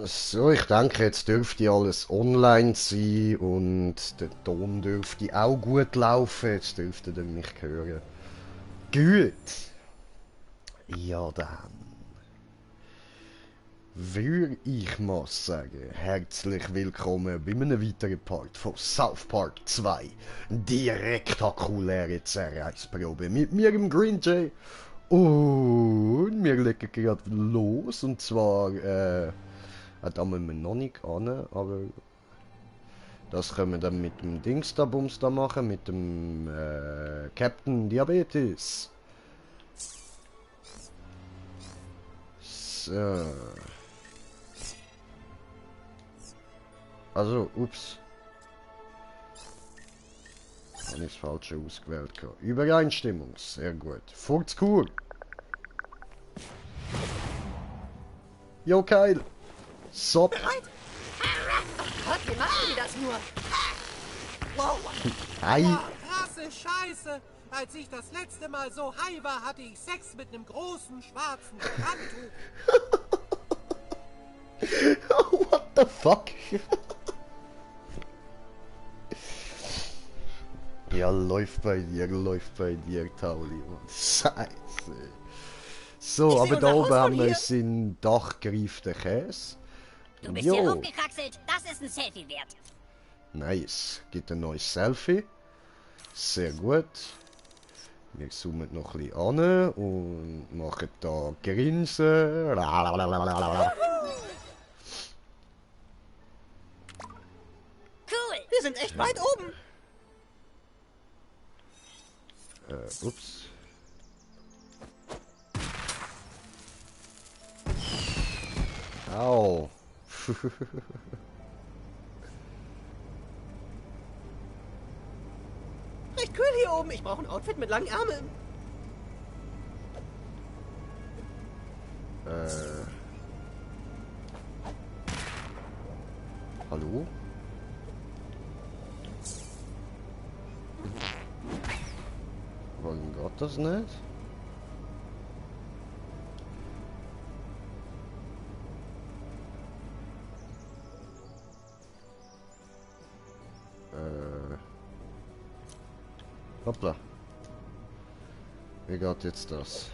So, ich denke, jetzt dürfte alles online sein und der Ton dürfte auch gut laufen. Jetzt dürfte ihr mich hören. Gut. Ja, dann würde ich mal sagen, herzlich willkommen bei einem weiteren Part von South Park 2. Die rektakuläre Zerreißprobe mit mir, im Green Jay. Und wir legen gerade los. Und zwar, da müssen wir noch nicht an, aber das können wir dann mit dem Dings da Bums da machen, mit dem Captain Diabetes. So. Also, ups. Habe ich das Falsche ausgewählt. Übereinstimmung, sehr gut. Furzkur. Jo, Keil. Sop. Bereit? Gott, wie machen die das nur? Wow. Ei. Boah, krasse Scheiße! Als ich das letzte Mal so high war, hatte ich Sex mit einem großen schwarzen Handtuch. Oh, what the fuck? Ja, läuft bei dir, Tauli. Mann. Scheiße. So, Ich aber sehe da unser oben Haus haben von wir hier. es in Dach gereiften Käse. Du bist hier hochgekraxelt. Das ist ein Selfie wert. Nice. Gibt ein neues Selfie. Sehr gut. Wir zoomen noch ein bisschen an und machen da Grinsen. Cool. Wir sind echt weit oben. Ups. Au. Recht kühl hier oben. Ich brauche ein Outfit mit langen Ärmeln. Hallo? Warum geht das nicht? Hoppla. Wie geht jetzt das?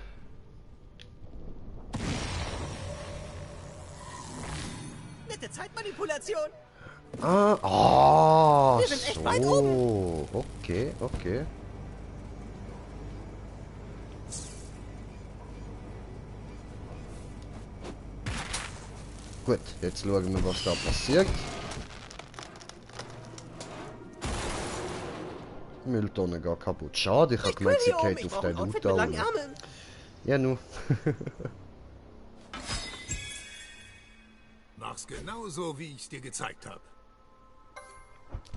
Nette Zeitmanipulation. Wir sind echt weit oben. Okay, okay. Gut, jetzt schauen wir, was da passiert. Mülltonne gar kaputt. Schade, ich habe Recht kühl gemeint, sie hier oben. geht Ich auf brauche den ein Outfit Loot mit langen da. Ärmeln. Ja, nu. Mach's genauso, wie ich's dir gezeigt habe.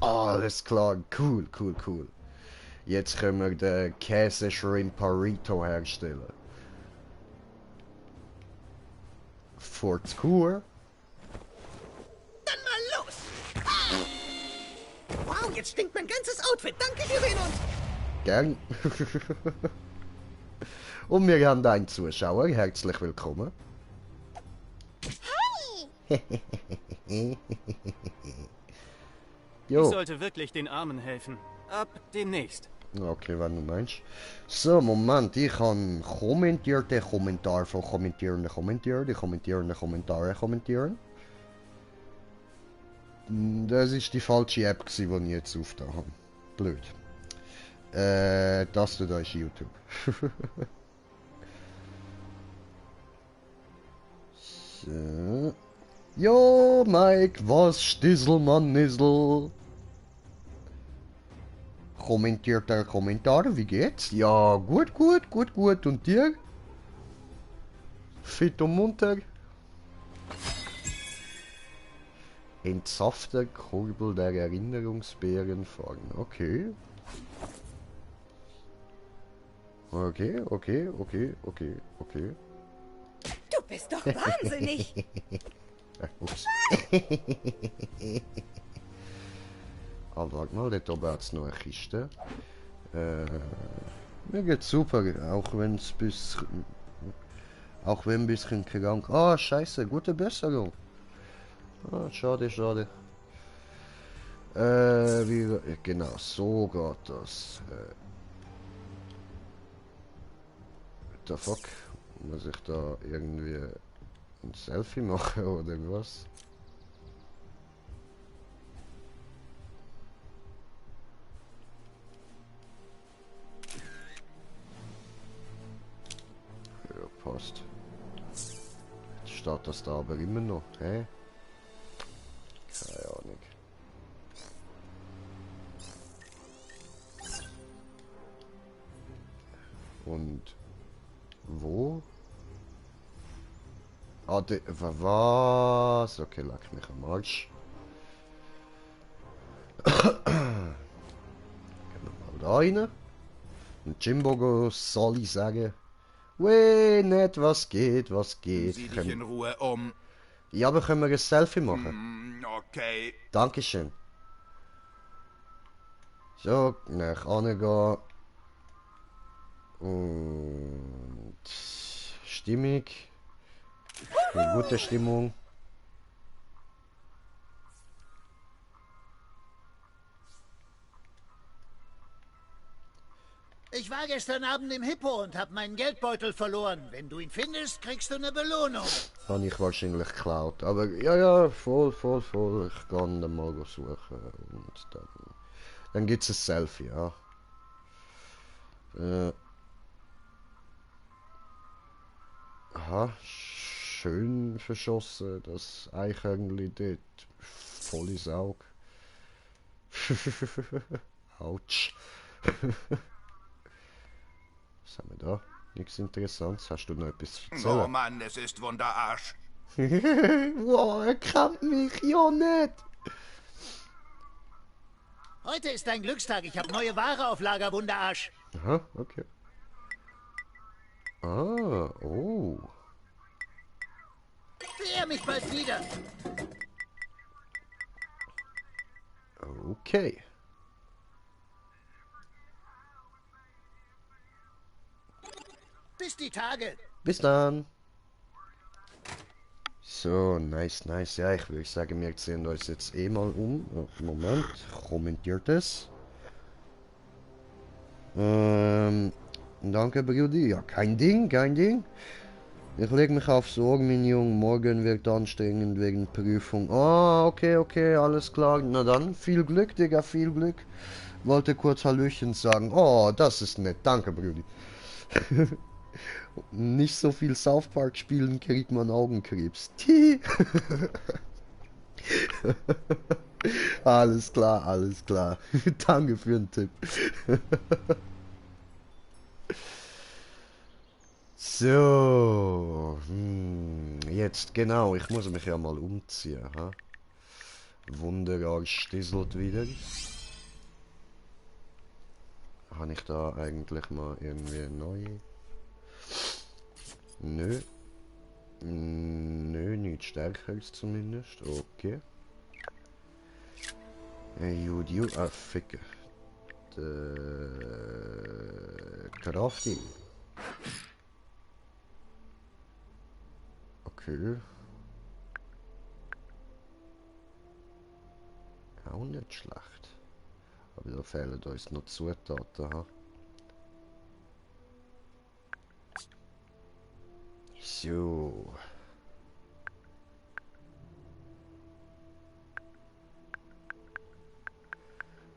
Alles klar, cool. Jetzt können wir den Käse Shrimp Burrito herstellen. Furzkur. Dann mal los. Wow, jetzt stinkt mein ganzes Outfit. Danke, wir sehen uns. Gern. Und wir haben einen Zuschauer. Herzlich willkommen. Ich Jo. sollte wirklich den Armen helfen. Ab demnächst. Okay, wenn du meinst. So, Moment, ich habe kommentierte Kommentar von kommentierenden Kommentaren. Die kommentierenden Kommentare kommentieren. Das ist die falsche App, die ich jetzt aufgetan habe. Blöd. Das da ist YouTube. So. Jo, Mike, was Stisselmann Nissel? Kommentierter Kommentar, wie geht's? Ja, gut. Und dir? Fit und munter? Entsafter Kurbel der Erinnerungsbeeren fangen. Okay. Okay. Du bist doch wahnsinnig. Ups. Aber warte mal, dort oben hat es noch eine Kiste. Mir geht's super, auch wenn ein bisschen krank. Ah, scheiße, gute Besserung. Ah, schade, schade. Genau, so geht das. What the fuck? Muss ich da irgendwie ein Selfie machen oder was? Ja, passt. Jetzt steht das da aber immer noch, hä? Keine Ahnung. Und wo? Ah, was? Okay, leck mich am Arsch. Gehen wir mal da rein. Und Jimbo soll ich sagen. Weh, nicht, was geht, was geht. Sieh dich in Ruhe um. Ja, aber können wir ein Selfie machen? Okay. Dankeschön. So, nach gehen. Und stimmig. Eine gute Stimmung. Ich war gestern Abend im Hippo und habe meinen Geldbeutel verloren. Wenn du ihn findest, kriegst du eine Belohnung. Habe ich wahrscheinlich geklaut. Aber ja, ja, voll. Ich kann dann mal suchen. Und dann gibt es ein Selfie, ja. Aha, schön verschossen, das Eichhörnchen dort. Voll ins Auge. Autsch. Was haben wir da? Nichts Interessantes. Hast du noch etwas zu Oh erzählen? Mann, es ist Wunderarsch. Wow, er kennt mich ja nicht. Heute ist dein Glückstag. Ich habe neue Ware auf Lager, Wunderarsch. Aha, okay. Ah, oh. Sehe mich bald wieder. Okay. Bis die Tage. Bis dann. So, nice. Ja, ich würde sagen, wir sehen uns jetzt eh mal um. Moment, kommentiert es. Danke, Brudi. Ja, kein Ding. Ich lege mich aufs Ohr, mein Junge. Morgen wird anstrengend wegen Prüfung. Ah, okay, alles klar. Na dann, viel Glück, Digga, viel Glück. Wollte kurz Hallöchen sagen. Oh, das ist nett. Danke, Brudi. Nicht so viel South Park spielen, kriegt man Augenkrebs. Alles klar. Danke für den Tipp. So, jetzt genau, ich muss mich ja mal umziehen. Ha? Wunderarsch stisselt wieder. Habe ich da eigentlich mal irgendwie neu? Nö, nichts Stärkeres zumindest. Okay. Ficken. Crafting. Okay. Auch nicht schlecht. Aber da fehlen uns noch Zutaten. Ha? So.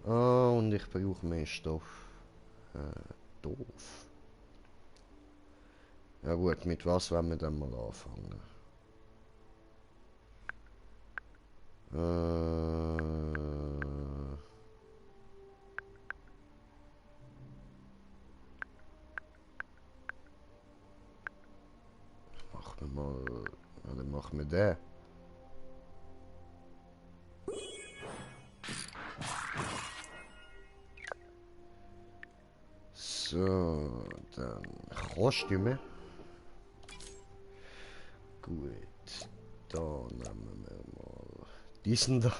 Ah, und ich brauche mehr Stoff. Doof. Ja gut, mit was wollen wir dann mal anfangen? Machen wir mal... Ja, dann machen wir den. So, dann Kostüme. Gut, da nehmen wir mal diesen da.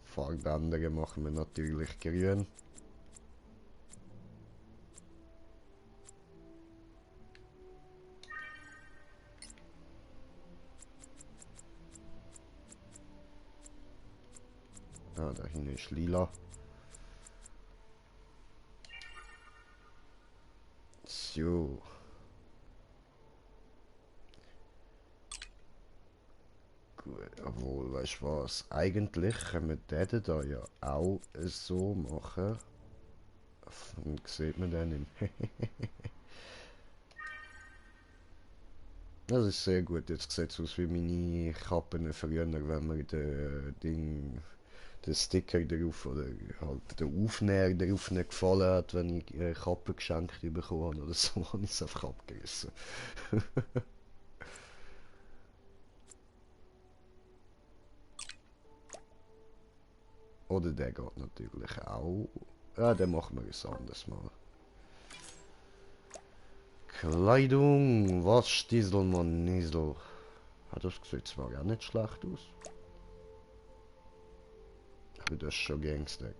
Farbbänder machen wir natürlich grün. Ah, da hinten ist lila. So. Gut, obwohl, weißt du was? Eigentlich können wir den da ja auch so machen. Sieht man den nicht. Das ist sehr gut. Jetzt sieht es aus wie meine Kappen früher, wenn man den Sticker drauf oder halt den Aufnäher drauf nicht gefallen hat, wenn ich Kappe geschenkt bekommen habe oder so, habe ich es einfach abgerissen. Oder der geht natürlich auch. Ja, den machen wir ein anderes Mal. Kleidung, was Stiesel, man Niesel. Das sieht zwar auch nicht schlecht aus. Aber das ist schon Gangster.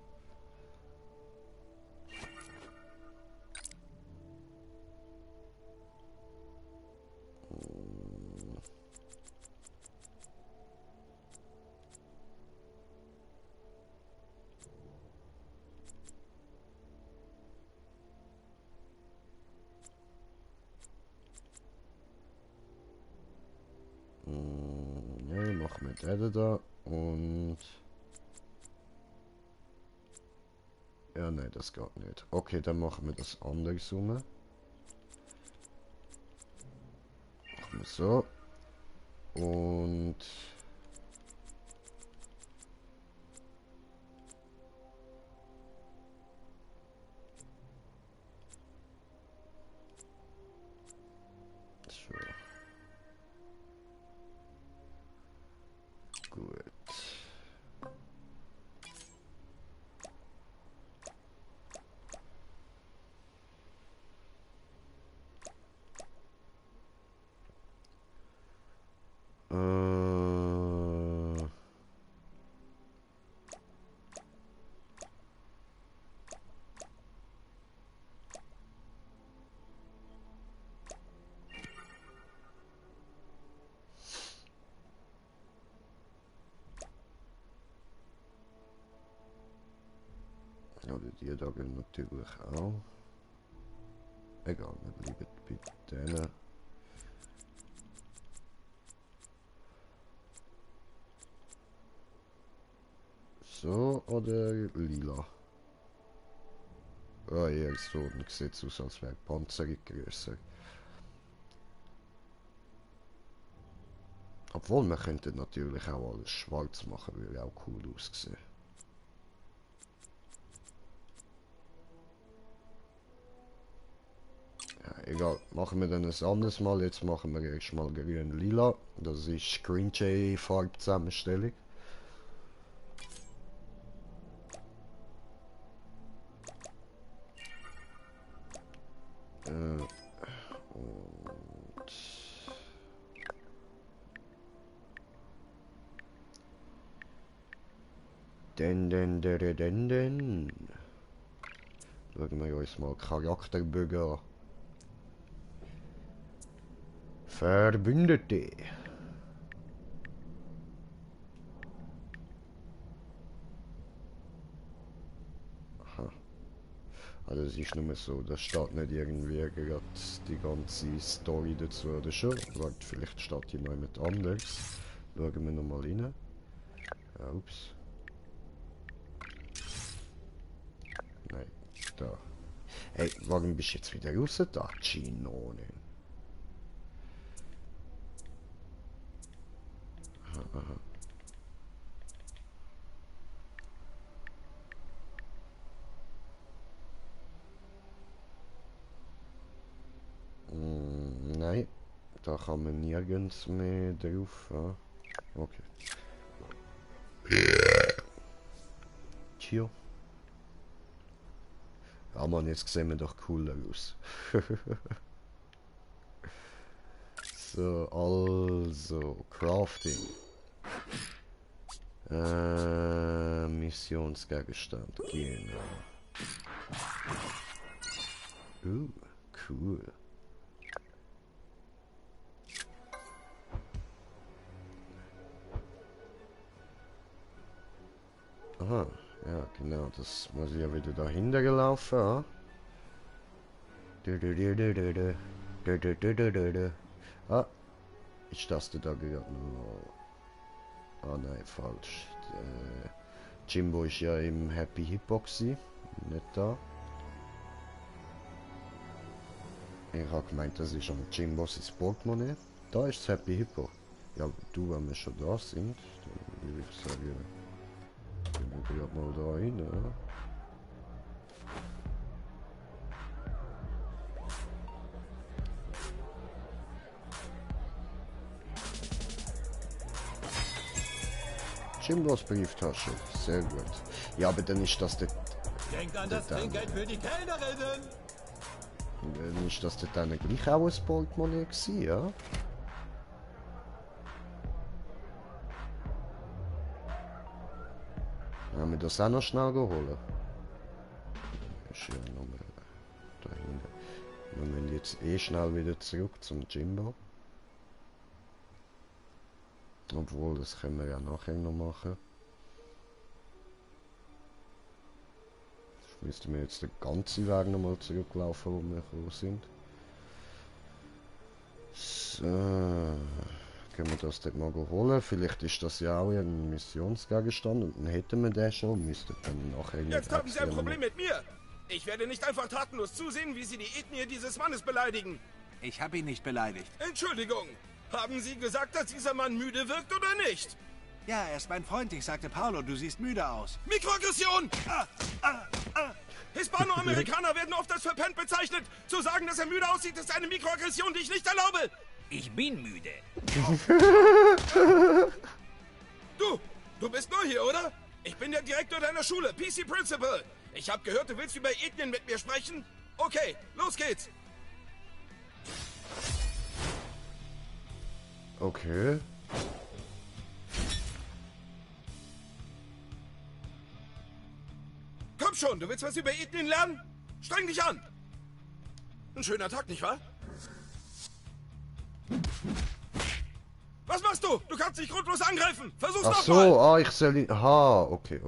Ne, machen wir den da und... Ja, ne, das geht nicht. Okay, dann machen wir das anders rum. Machen wir so. Und... So. Gut. Oder die da gehen natürlich auch. Egal, wir bleiben bei denen. So, oder lila. Ah, ja, so, dann sieht es aus, als wäre die Panzerung grösser. Obwohl, man könnte natürlich auch alles schwarz machen, würde auch cool aussehen. Ja, egal, machen wir dann ein anderes Mal. Jetzt machen wir erstmal grün-lila. Das ist Green Jay Farbzusammenstellung. Und den. Schauen wir uns mal Charakterbögen an. Verbündete. Aha. Also es ist nur so, da steht nicht irgendwie gerade die ganze Story dazu oder schon. Warte, vielleicht steht hier noch jemand anderes. Schauen wir nochmal rein. Ups. Nein, da. Hey, warum bist du jetzt wieder raus da, Ginone? Aha. Nein, da kann man nirgends mehr drauf. Ah. Okay. Tja. Ja man, jetzt sehen wir doch cooler aus. So, also, Crafting. Missionsgegenstand, genau. Cool. Aha, Genau, das muss ich ja wieder dahinter gelaufen, ja? Ah, ich taste da gerade noch. Ah nein, falsch. Jimbo ist ja im Happy Hippo gewesen, nicht da. Ich habe gemeint, das ist am Jimbo sein Portemonnaie. Da ist das Happy Hippo. Ja, du, wenn wir schon da sind, dann würde ich sagen, gehen wir gerade mal da rein. Ja. Jimbos Brieftasche, sehr gut. Ja, aber dann ist das der... Denkt an das Trinkgeld für die Kellnerinnen. Dann ist das dann gleich auch ein Portemonnaie gewesen, ja? Haben wir das auch noch schnell geholt? Ist ja noch mal dahinter. Wir müssen jetzt eh schnell wieder zurück zum Jimbo. Obwohl, das können wir ja nachher noch machen. Müssten wir jetzt den ganzen Weg nochmal zurücklaufen, wo wir gekommen sind. So, können wir das dort mal holen? Vielleicht ist das ja auch ein Missionsgegenstand und dann hätten wir den schon, müssten dann nachher... Jetzt haben Sie ein Problem mit mir. Ich werde nicht einfach tatenlos zusehen, wie Sie die Ethnie dieses Mannes beleidigen. Ich habe ihn nicht beleidigt. Entschuldigung, haben Sie gesagt, dass dieser Mann müde wirkt oder nicht? Ja, er ist mein Freund. Ich sagte, Paolo, du siehst müde aus. Mikroaggression! Hispanoamerikaner werden oft als verpennt bezeichnet. Zu sagen, dass er müde aussieht, ist eine Mikroaggression, die ich nicht erlaube. Ich bin müde. Du bist neu hier, oder? Ich bin der Direktor deiner Schule, PC Principal. Ich habe gehört, du willst über Ethnien mit mir sprechen. Okay, los geht's. Okay. Komm schon, du willst was über Ethnien lernen? Streng dich an. Ein schöner Tag, nicht wahr? Was machst du? Du kannst dich grundlos angreifen. Versuch's Ach nochmal. so, ah, ich soll ihn... Aha, okay.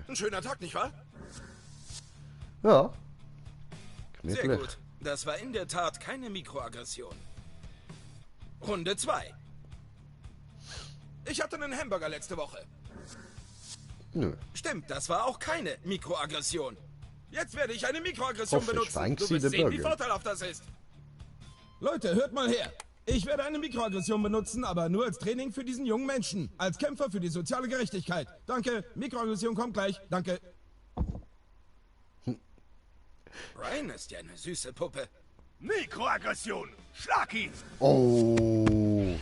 Ein schöner Tag, nicht wahr? Ja. Sehr Knifflig. gut. Das war in der Tat keine Mikroaggression. Runde 2. Ich hatte einen Hamburger letzte Woche. Nö. Stimmt, das war auch keine Mikroaggression. Jetzt werde ich eine Mikroaggression Hoffe, benutzen. schwenkt Du sie wirst der sehen, wie Burger. vorteilhaft das ist. Leute, hört mal her. Ich werde eine Mikroaggression benutzen, aber nur als Training für diesen jungen Menschen. Als Kämpfer für die soziale Gerechtigkeit. Danke. Mikroaggression kommt gleich. Danke. Ryan ist ja eine süße Puppe. Mikroaggression. Schlag ihn. Oh.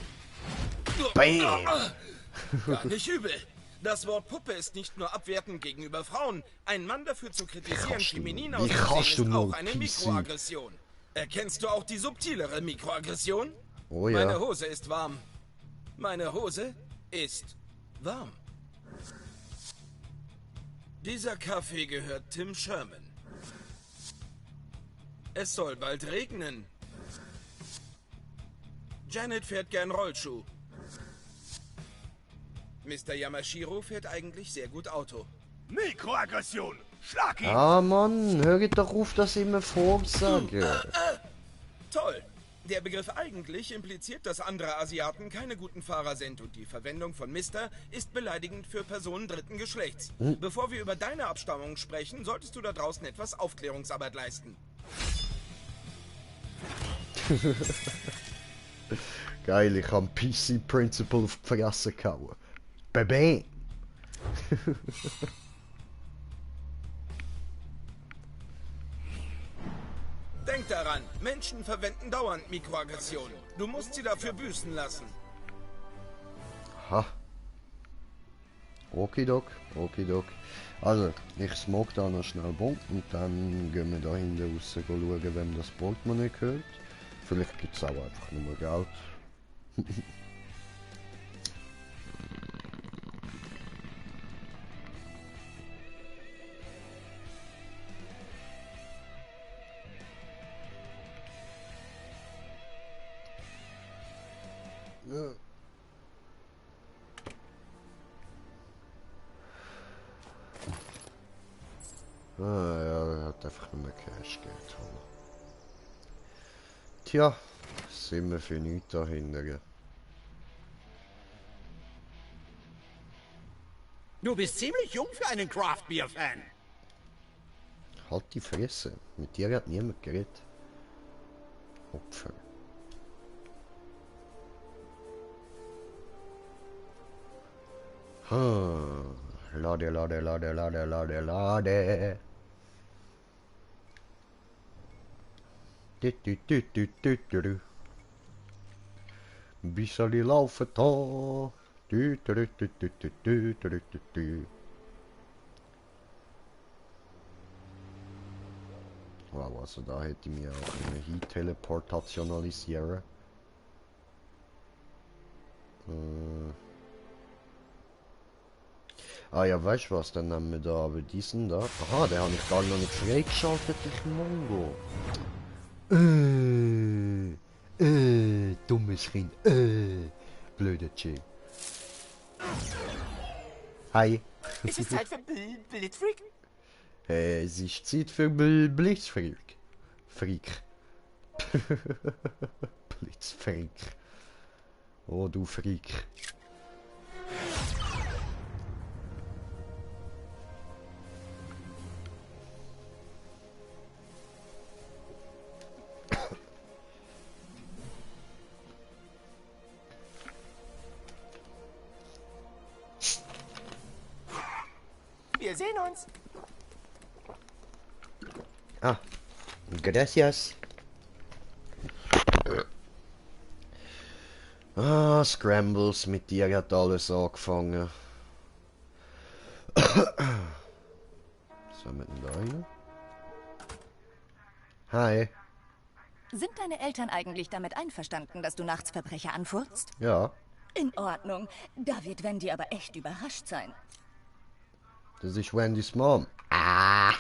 Bam. Gar nicht übel. Das Wort Puppe ist nicht nur abwertend gegenüber Frauen. Ein Mann dafür zu kritisieren, kannst du feminin nur? Wie kannst auszusehen, du ist auch nur, eine PC? Mikroaggression. Erkennst du auch die subtilere Mikroaggression? Oh Meine ja. Hose ist warm. Meine Hose ist warm. Dieser Kaffee gehört Tim Sherman. Es soll bald regnen. Janet fährt gern Rollschuh. Mr. Yamashiro fährt eigentlich sehr gut Auto. Mikroaggression. Schlag ihn. Ah Mann, hör doch auf, das immer vorsage. Toll. Der Begriff eigentlich impliziert, dass andere Asiaten keine guten Fahrer sind und die Verwendung von Mister ist beleidigend für Personen dritten Geschlechts. Bevor wir über deine Abstammung sprechen, solltest du da draußen etwas Aufklärungsarbeit leisten. Geil, ich hab PC Principal auf die Fresse gehauen. Bam. Denk daran, Menschen verwenden dauernd Mikroaggressionen. Du musst sie dafür büßen lassen. Ha. Okidok. Also, ich smoke da noch schnell Bomb und dann gehen wir da hinten raus schauen, wem das Portemonnaie gehört. Vielleicht gibt es auch einfach nur Geld. Ja. Ja, er hat einfach nur mehr Cash-Geld. Tja, sind wir für nichts dahinter. Du bist ziemlich jung für einen Craft Beer Fan. Halt die Fresse. Mit dir hat niemand geredet. Opfer. Lade, lade, lade, lade, lade, lade. Wie soll die laufen da? Wow, also da hätte ich mich auch eine hin-teleportationalisieren. Ah ja, weißt du was, dann nehmen wir da aber diesen da. Aha, den habe ich gar noch nicht freigeschaltet, ich Mongo. Dummes Kind. Blöder Che. Hi. Ist es Zeit für Blitzfreak? Es ist Zeit für Blitzfreak. Freak. Blitzfreak. Oh, du Freak. Wir sehen uns. Ah, gracias. Ah, Scrambles, mit dir hat alles angefangen. Was haben wir denn da rein? Hi. Sind deine Eltern eigentlich damit einverstanden, dass du nachts Verbrecher anfurzt? Ja. In Ordnung. Da wird Wendy aber echt überrascht sein. Das ist Wendys Mom. Ah.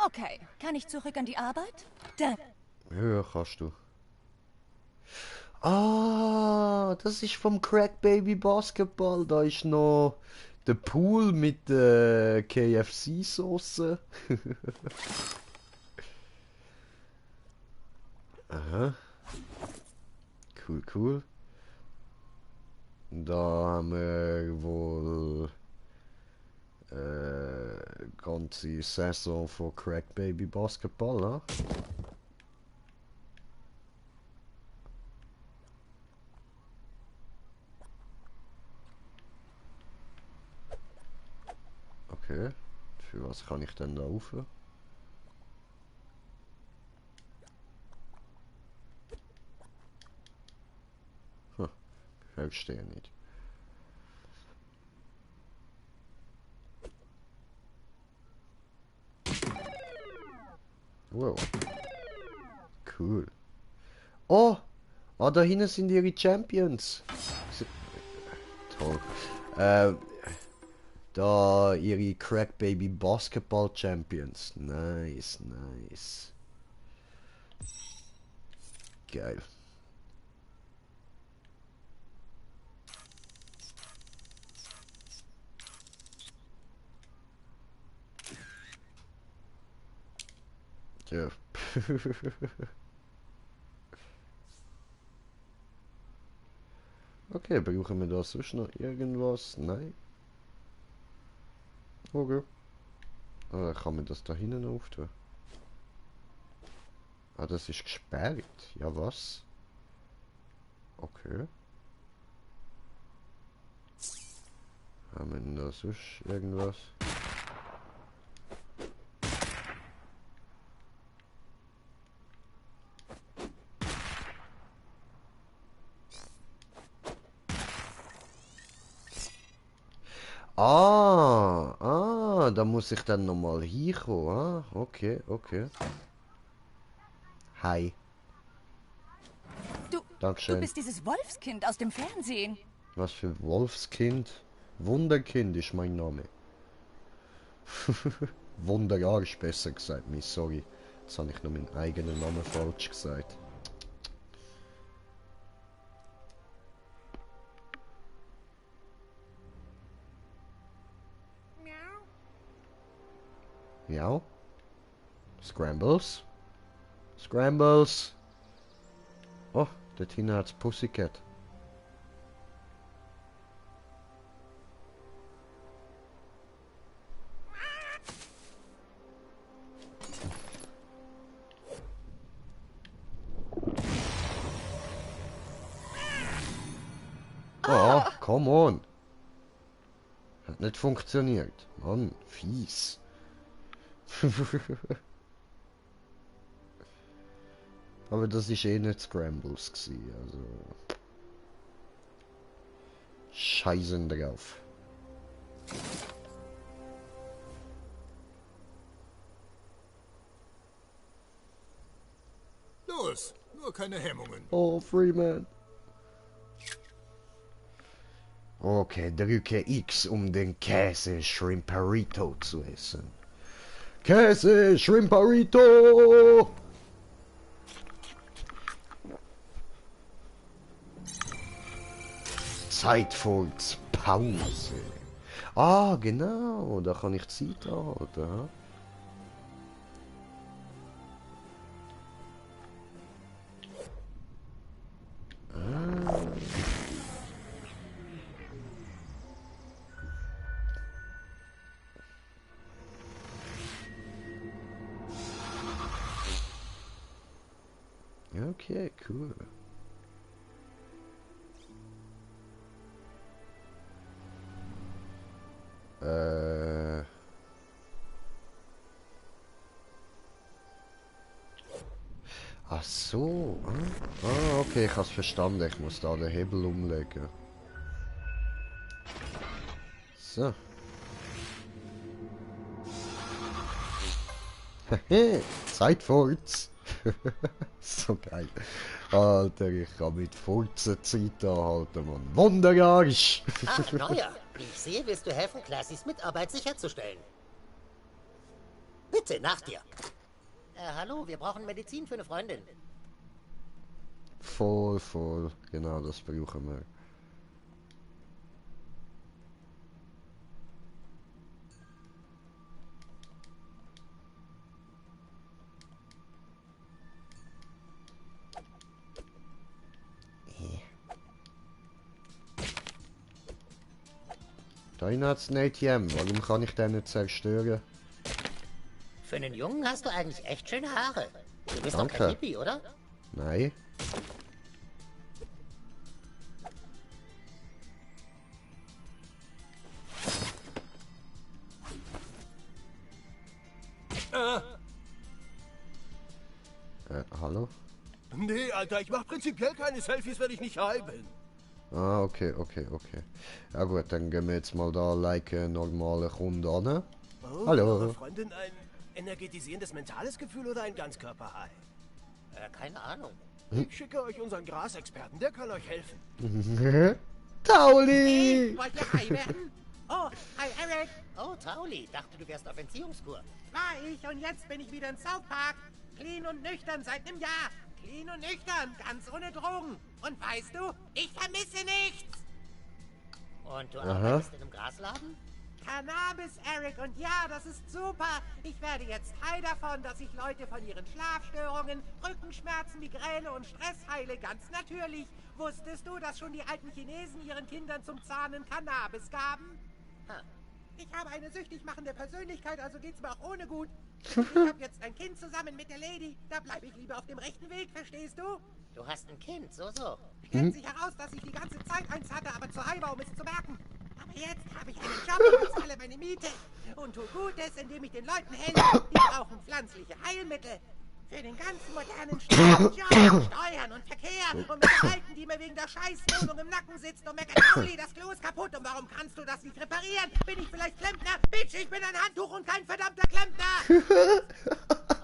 Okay, kann ich zurück an die Arbeit? Ja, kannst du. Ah, das ist vom Crack Baby Basketball. Da ist noch der Pool mit der KFC-Sauce. Aha. Cool, cool. Da haben wir wohl ganze Saison von Crack Baby Basketball, ne? Okay. Für was kann ich denn da rauf? Verstehe nicht. Wow. Cool. Oh! Ah, da hinten sind ihre Champions. Toll. Da ihre Crack Baby Basketball Champions. Nice, nice. Geil. Ja. Okay, brauchen wir da sonst noch irgendwas? Nein. Okay. Kann man das da hinten auftun? Ah, das ist gesperrt. Ja, was? Okay. Haben wir denn da sonst irgendwas? Da muss ich dann nochmal hinkommen. Ah, okay, okay. Hi. Dankeschön. Du bist dieses Wolfskind aus dem Fernsehen. Was für Wolfskind? Wunderkind ist mein Name. Wunderarsch besser gesagt, sorry. Jetzt habe ich noch meinen eigenen Namen falsch gesagt. Ja. Scrambles. Scrambles. Oh, dort hinten hat's Pussycat. Oh, come on. Hat nicht funktioniert. Mann, fies. Aber das ist eh nicht Scrambles gsi, also... Scheißen drauf. Los, nur keine Hemmungen. Oh, Freeman. Okay, drücke X, um den Käse Shrimperito zu essen. Käse Shrimperito! Zeitfurz Pause. Ah, genau, da kann ich Zeit halten. Okay, cool. Ach so. Ah, okay, ich hab's verstanden. Ich muss da den Hebel umlegen. So. Zeitfurz. So geil. Alter, ich kann mit Furzen Zeit anhalten, Mann. Wunderbar! Ach, Neuer. Wie ich sehe, willst du helfen, Classys Mitarbeit sicherzustellen. Bitte, nach dir. Hallo, wir brauchen Medizin für eine Freundin. Voll. Genau, das brauchen wir. Da hinten hat's ein ATM. Warum kann ich den nicht zerstören? Für einen Jungen hast du eigentlich echt schöne Haare. Du bist Danke. doch kein Hippie, oder? Nein. Hallo? Nee, Alter, ich mach prinzipiell keine Selfies, wenn ich nicht high bin. Ah, okay. Ja gut, dann gehen wir jetzt mal da like normale Kunde an. Oh, Hallo. Eure Freundin ein energetisierendes mentales Gefühl oder ein Ganzkörper-High? Keine Ahnung. Ich schicke euch unseren Grasexperten, der kann euch helfen. Tauli! Hey, wollt ihr high werden? Oh, hi Eric. Oh, Tauli, dachte du wärst auf Entziehungskur. War ich und jetzt bin ich wieder in South Park. Clean und nüchtern seit einem Jahr. Clean und nüchtern, ganz ohne Drogen. Und weißt du, ich vermisse nichts. Und du arbeitest in einem Grasladen? Cannabis, Eric, und ja, das ist super. Ich werde jetzt high davon, dass ich Leute von ihren Schlafstörungen, Rückenschmerzen, Migräne und Stress heile, ganz natürlich. Wusstest du, dass schon die alten Chinesen ihren Kindern zum Zahnen Cannabis gaben? Ich habe eine süchtig machende Persönlichkeit, also geht's mir auch ohne gut. Ich habe jetzt ein Kind zusammen mit der Lady. Da bleibe ich lieber auf dem rechten Weg, verstehst du? Du hast ein Kind, so. Stellt sich heraus, dass ich die ganze Zeit eins hatte, aber zu high war, um es zu merken. Aber jetzt habe ich einen Job und zahle meine Miete. Und tue Gutes, indem ich den Leuten helfe. Die brauchen pflanzliche Heilmittel. Für den ganzen modernen Staat, Job, Steuern und Verkehr. Und mit der Alten, die mir wegen der Scheißwohnung im Nacken sitzt und meckert, Pauli, das Klo ist kaputt. Und warum kannst du das nicht reparieren? Bin ich vielleicht Klempner? Bitch, ich bin ein Handtuch und kein verdammter Klempner.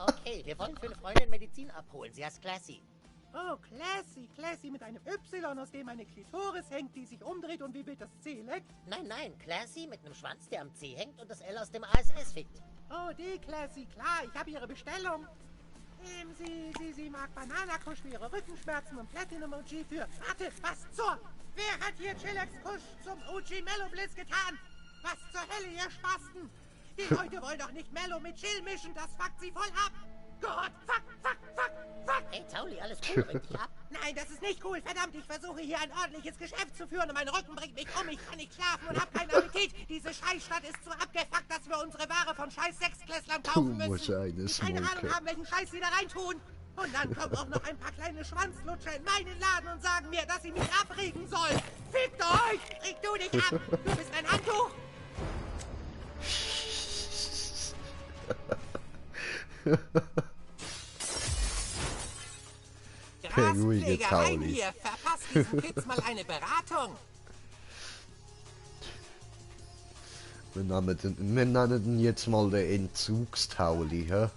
Okay, wir wollen für eine Freundin Medizin abholen. Sie heißt Classy. Oh, Classy mit einem Y, aus dem eine Klitoris hängt, die sich umdreht und wie wild das C leckt? Nein, Classy mit einem Schwanz, der am C hängt und das L aus dem ASS fickt. Oh, die Classy, klar, ich habe ihre Bestellung. Sie mag Bananakusch für ihre Rückenschmerzen und Platinum-OG für... Warte, was zur... Wer hat hier Chillax Kusch zum OG Mellow Blitz getan? Was zur Hölle, ihr Spasten? Die Leute wollen doch nicht Mello mit Chill mischen, das fuckt sie voll ab. Gott, fuck. Hey, Tauli, alles cool, reg dich ab. Nein, das ist nicht cool. Verdammt, ich versuche hier ein ordentliches Geschäft zu führen und mein Rücken bringt mich um. Ich kann nicht schlafen und habe keinen Appetit. Diese Scheißstadt ist so abgefuckt, dass wir unsere Ware von scheiß Sechsklässlern kaufen müssen. Die keine Ahnung haben, welchen Scheiß sie da reintun. Und dann kommen auch noch ein paar kleine Schwanzlutscher in meinen Laden und sagen mir, dass sie mich abregen sollen. Fickt euch! Reg du dich ab! Du bist ein Handtuch! Graspflegereien hier, verpasst diesen Kids mal eine Beratung. Wir nennen den jetzt mal den Entzugstauli, hä?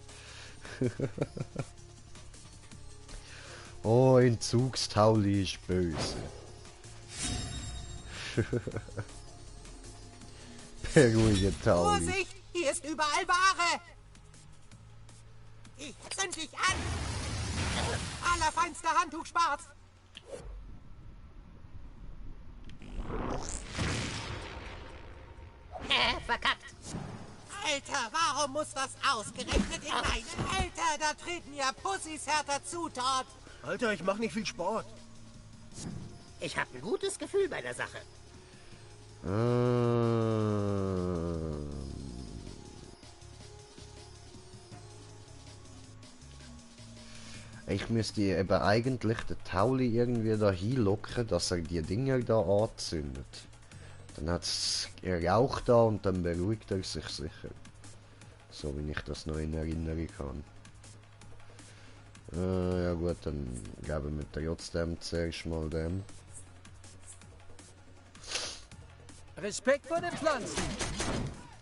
Oh, Entzugstauli ist böse. Beruhige Tauli. Vorsicht, hier ist überall Ware. Ich zünd dich an. Allerfeinster Handtuchspaß. Verkackt. Alter, warum muss das ausgerechnet in meinem Alter? Da treten ja Pussys härter zu dort. Alter, ich mach nicht viel Sport. Ich habe ein gutes Gefühl bei der Sache. Ich müsste eben eigentlich den Tauli irgendwie da hinlocken, dass er die Dinger da anzündet. Dann hat es Rauch da und dann beruhigt er sich sicher. So wie ich das noch in Erinnerung habe. Ja gut, dann geben wir trotzdem zuerst mal dem. Respekt vor den Pflanzen.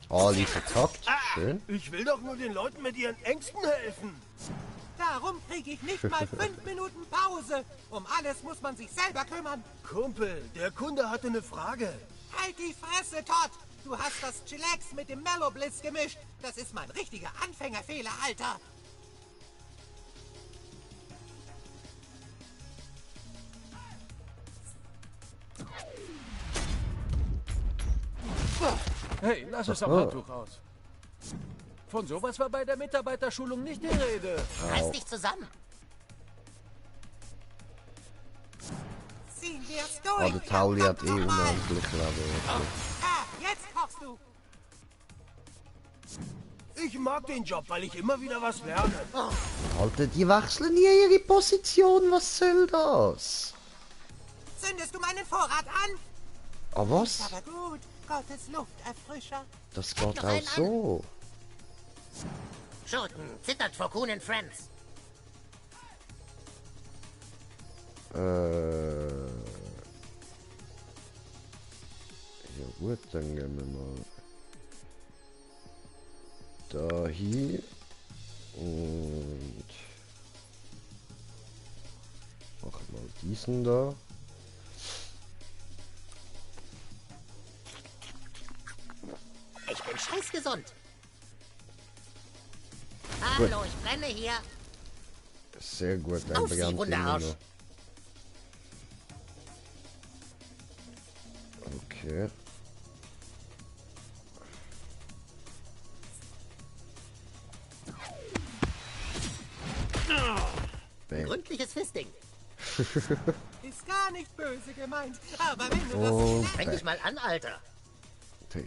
Ali verkackt, schön. Ich will doch nur den Leuten mit ihren Ängsten helfen. Darum kriege ich nicht mal 5 Minuten Pause. Um alles muss man sich selber kümmern. Kumpel, der Kunde hatte eine Frage. Halt die Fresse, Todd! Du hast das Chillax mit dem Mellow Blitz gemischt. Das ist mein richtiger Anfängerfehler, Alter. Hey, lass es am Handtuch aus. Von sowas war bei der Mitarbeiterschulung nicht die Rede. Reiß dich zusammen. Ziehen wir's durch. Oh, der Tauli hat eh unendlich Leben. Ah, jetzt kochst du. Ich mag den Job, weil ich immer wieder was lerne. Alter, die wechseln nie ihre Position, was soll das? Zündest du meinen Vorrat an? Ah, was? Ist aber gut. Gottes Lufterfrischer. Das geht auch so. Schurken, zittert vor Kuhn and Friends. Ja gut, dann gehen wir mal da hier und machen mal diesen da. Ich bin scheißgesund. Hallo, ich brenne hier. Sehr gut, ein Auf Sie, Brand Wunderarsch. noch. Okay. Gründliches Fisting. Ist gar nicht böse gemeint. Aber wenn du Oh, das... Fäng dich mal an, Alter. Tja.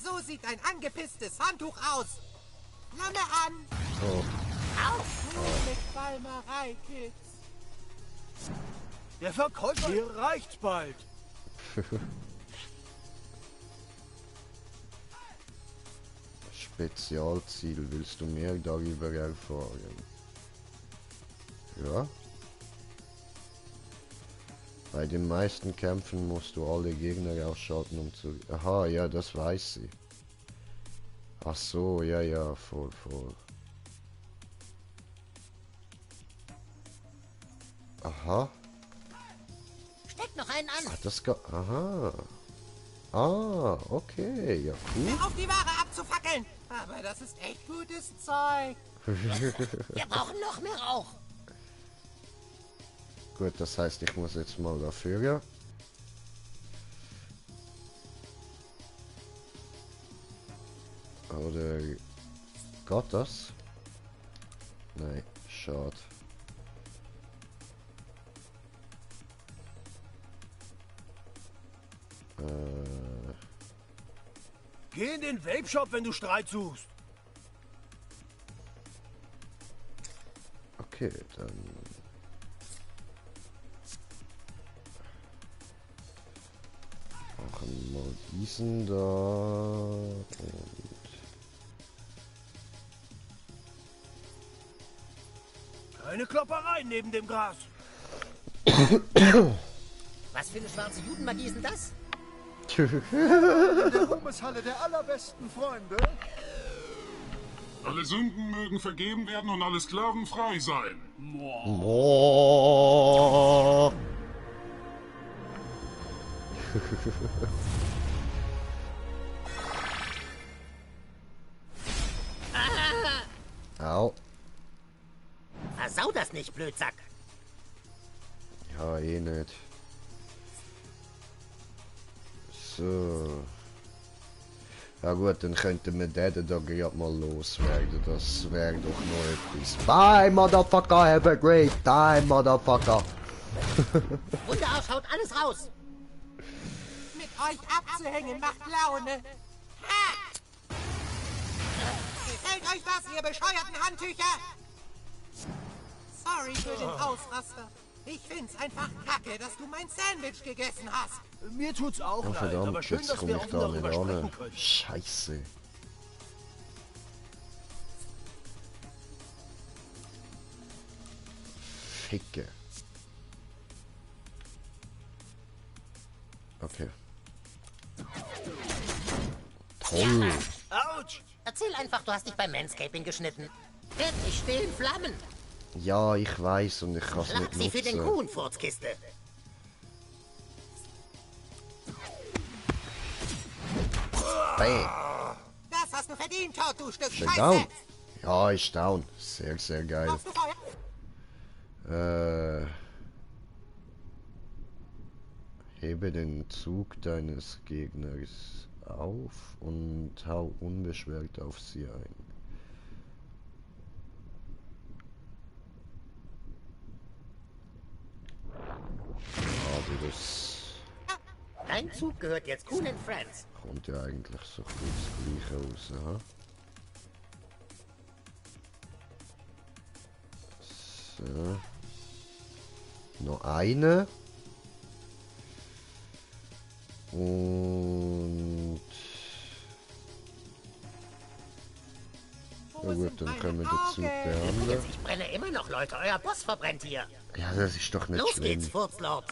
So sieht ein angepisstes Handtuch aus. Lange an. Oh. Auf! Mit Qualmerei, Kids. Der Verkäufer hier reicht's bald. Spezialziel, willst du mehr darüber erfahren? Ja. Bei den meisten Kämpfen musst du alle Gegner ausschalten, um zu... Aha, ja, das weiß sie. Ach so, ja, ja, voll. Aha. Steck noch einen an. Ach, das geht... Aha. Ah, okay, ja, cool. Auf die Ware abzufackeln. Aber das ist echt gutes Zeug. Wir brauchen noch mehr Rauch. Gut, das heißt, ich muss jetzt mal dafür, ja. Geht das? Nein, schade. Geh in den Vape-Shop, wenn du Streit suchst. Okay, dann... Machen wir diesen da und... Keine Klopperei neben dem Gras. Was für eine schwarze Judenmagie ist denn das? In der Ruhmeshalle der allerbesten Freunde. Alle Sünden mögen vergeben werden und alle Sklaven frei sein. Oh. Au. Versau das nicht, Blödsack. Ja, eh nicht. So. Ja gut, dann könnten wir den da gerade mal loswerden. Das wäre doch noch etwas. Bye, Motherfucker, have a great time, Motherfucker. Wunderarsch haut alles raus. Mit euch abzuhängen macht Laune. Ha! Gefällt euch das, ihr bescheuerten Handtücher? Sorry für den Ausraster. Ich find's einfach kacke, dass du mein Sandwich gegessen hast. Mir tut's auch Oh leid, verdammt, aber schön, jetzt dass komme wir ich offen da darüber nicht sprechen an. können. Scheiße. Ficke. Okay. Toll. Autsch! Erzähl einfach, du hast dich beim Manscaping geschnitten. Ich stehe in Flammen. Ja, ich weiß und ich kann es Schlag nicht sie für den nutzen. Kuhnfurzkiste. Bam. Das hast du verdient, Todd, du Stück Ist er Scheiße. down? Ja, ist down. Sehr, sehr geil. Brauchst du Feuer? Hebe den Zug deines Gegners auf und hau unbeschwert auf sie ein. Also das Dein Zug gehört jetzt Kuhn and Friends. kommt ja eigentlich so gut das Gleiche raus, ha? So. Noch eine. Und... Ja gut, dann können wir den Zug behandeln. Ich brenne immer noch, Leute. Euer Boss verbrennt hier. Ja, das ist doch nicht Los schlimm. geht's, Furzlord.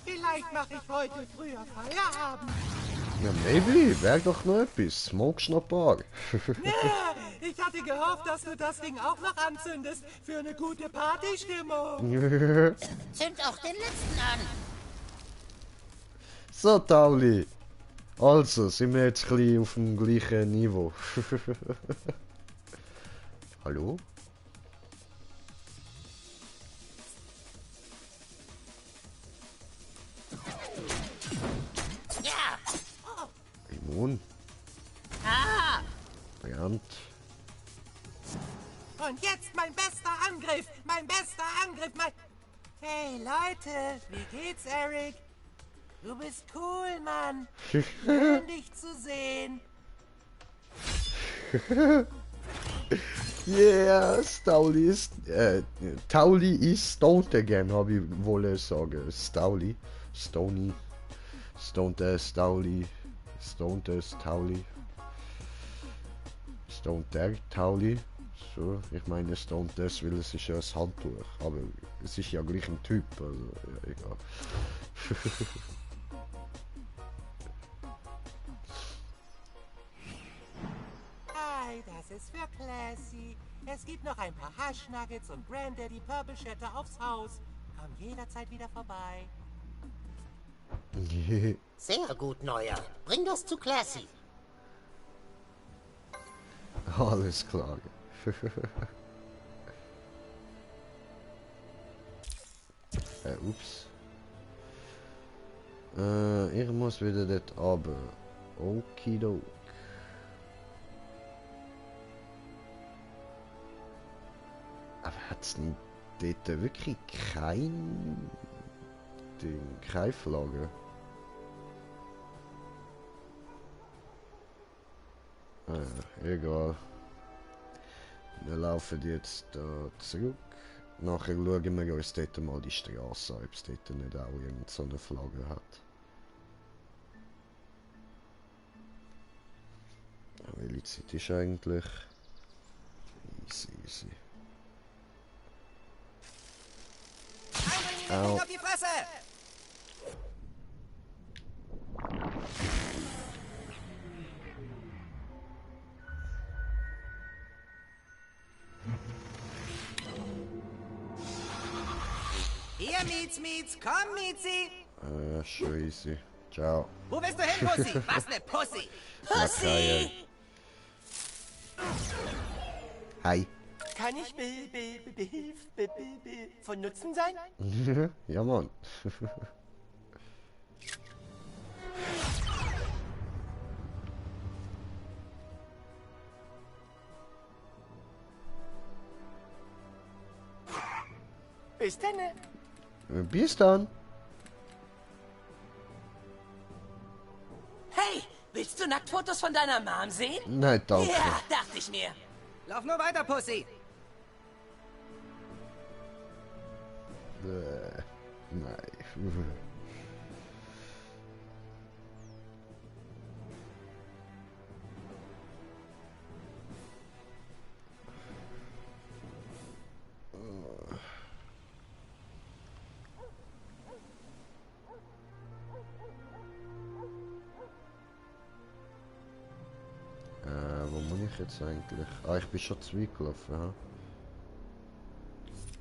Vielleicht mache ich heute früher Feierabend. Ja, maybe. Wäre doch noch etwas. Smokest noch ein paar. Ja, ich hatte gehofft, dass du das Ding auch noch anzündest. Für eine gute Partystimmung. Zünd auch den letzten an. So, Tauli. Also, sind wir jetzt ein bisschen auf dem gleichen Niveau. Hallo? Ja. Immun. Ah. Brillant. Und jetzt mein bester Angriff. Mein bester Angriff. Hey, Leute. Wie geht's, Eric? Du bist cool, Mann. Schön, dich zu sehen. Yeah, Stauli ist... Tauli ist stoned again, habe ich wollen sagen. Stauli. Stony. Stoned Stauli. Stoned Tauli. Stoned der Tauli. So, ich meine stoned das, weil es ist ja ein Handtuch. Aber es ist ja gleich ein Typ, also ja, egal. Hi, das ist für Classy. Es gibt noch ein paar Haschnuggets und Granddaddy Purple Shatter aufs Haus. Komm jederzeit wieder vorbei. Sehr gut, Neuer. Bring das zu Classy. Alles klar. Ups. Ich muss wieder dort runter. Okidok. Aber hat's nicht dort wirklich kein Ding, keine Flagge? Egal. Wir laufen jetzt da zurück. Nachher schauen wir uns dort mal die Straße an, ob es dort nicht auch irgend so eine Flagge hat. Welche Zeit ist eigentlich? Easy. Au. Auf die Fresse! Hier, Mietz, komm, Mietzi! Schon easy. Ciao. Wo willst du hin, Pussy? Was ne Pussy? Pussy! Hi. Kann ich von Nutzen sein? Ja, Mann. Bis dann. Bis dann. Hey, willst du Nacktfotos von deiner Mom sehen? Nein, danke. Ja, dachte ich mir. Lauf nur weiter, Pussy. Nein. Wo muss ich jetzt eigentlich? Ah, ich bin schon zurückgelaufen. Ja.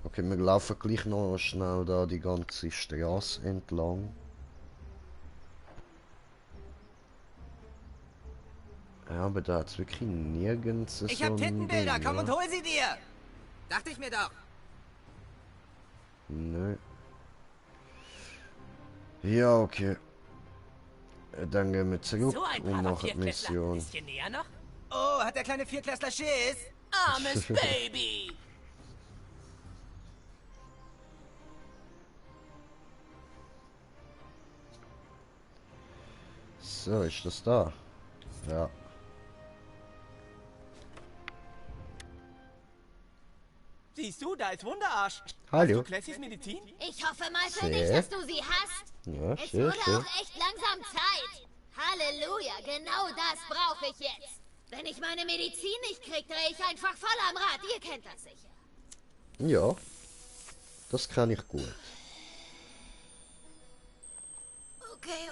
Okay, wir laufen gleich noch schnell da die ganze Straße entlang. Ja, aber da hat es wirklich nirgends Ich hab Tittenbilder, komm und hol sie dir! Dachte ich mir doch. Nö. Ja, okay. Dann gehen wir zurück So ein und machen die Ein Mission. bisschen näher noch? Oh, hat der kleine Viertklässler Schiss? Armes Baby! So, ist das da? Ja. Siehst du, da ist Wunderarsch. Hallo. Hast du Classys Medizin? Ich hoffe mal für Sehr. dich, dass du sie hast. Ja, Es schön, wurde schön. auch echt langsam Zeit. Halleluja, genau das brauche ich jetzt. Wenn ich meine Medizin nicht krieg, drehe ich einfach voll am Rad. Ihr kennt das sicher. Ja. Das kann ich gut. Okay.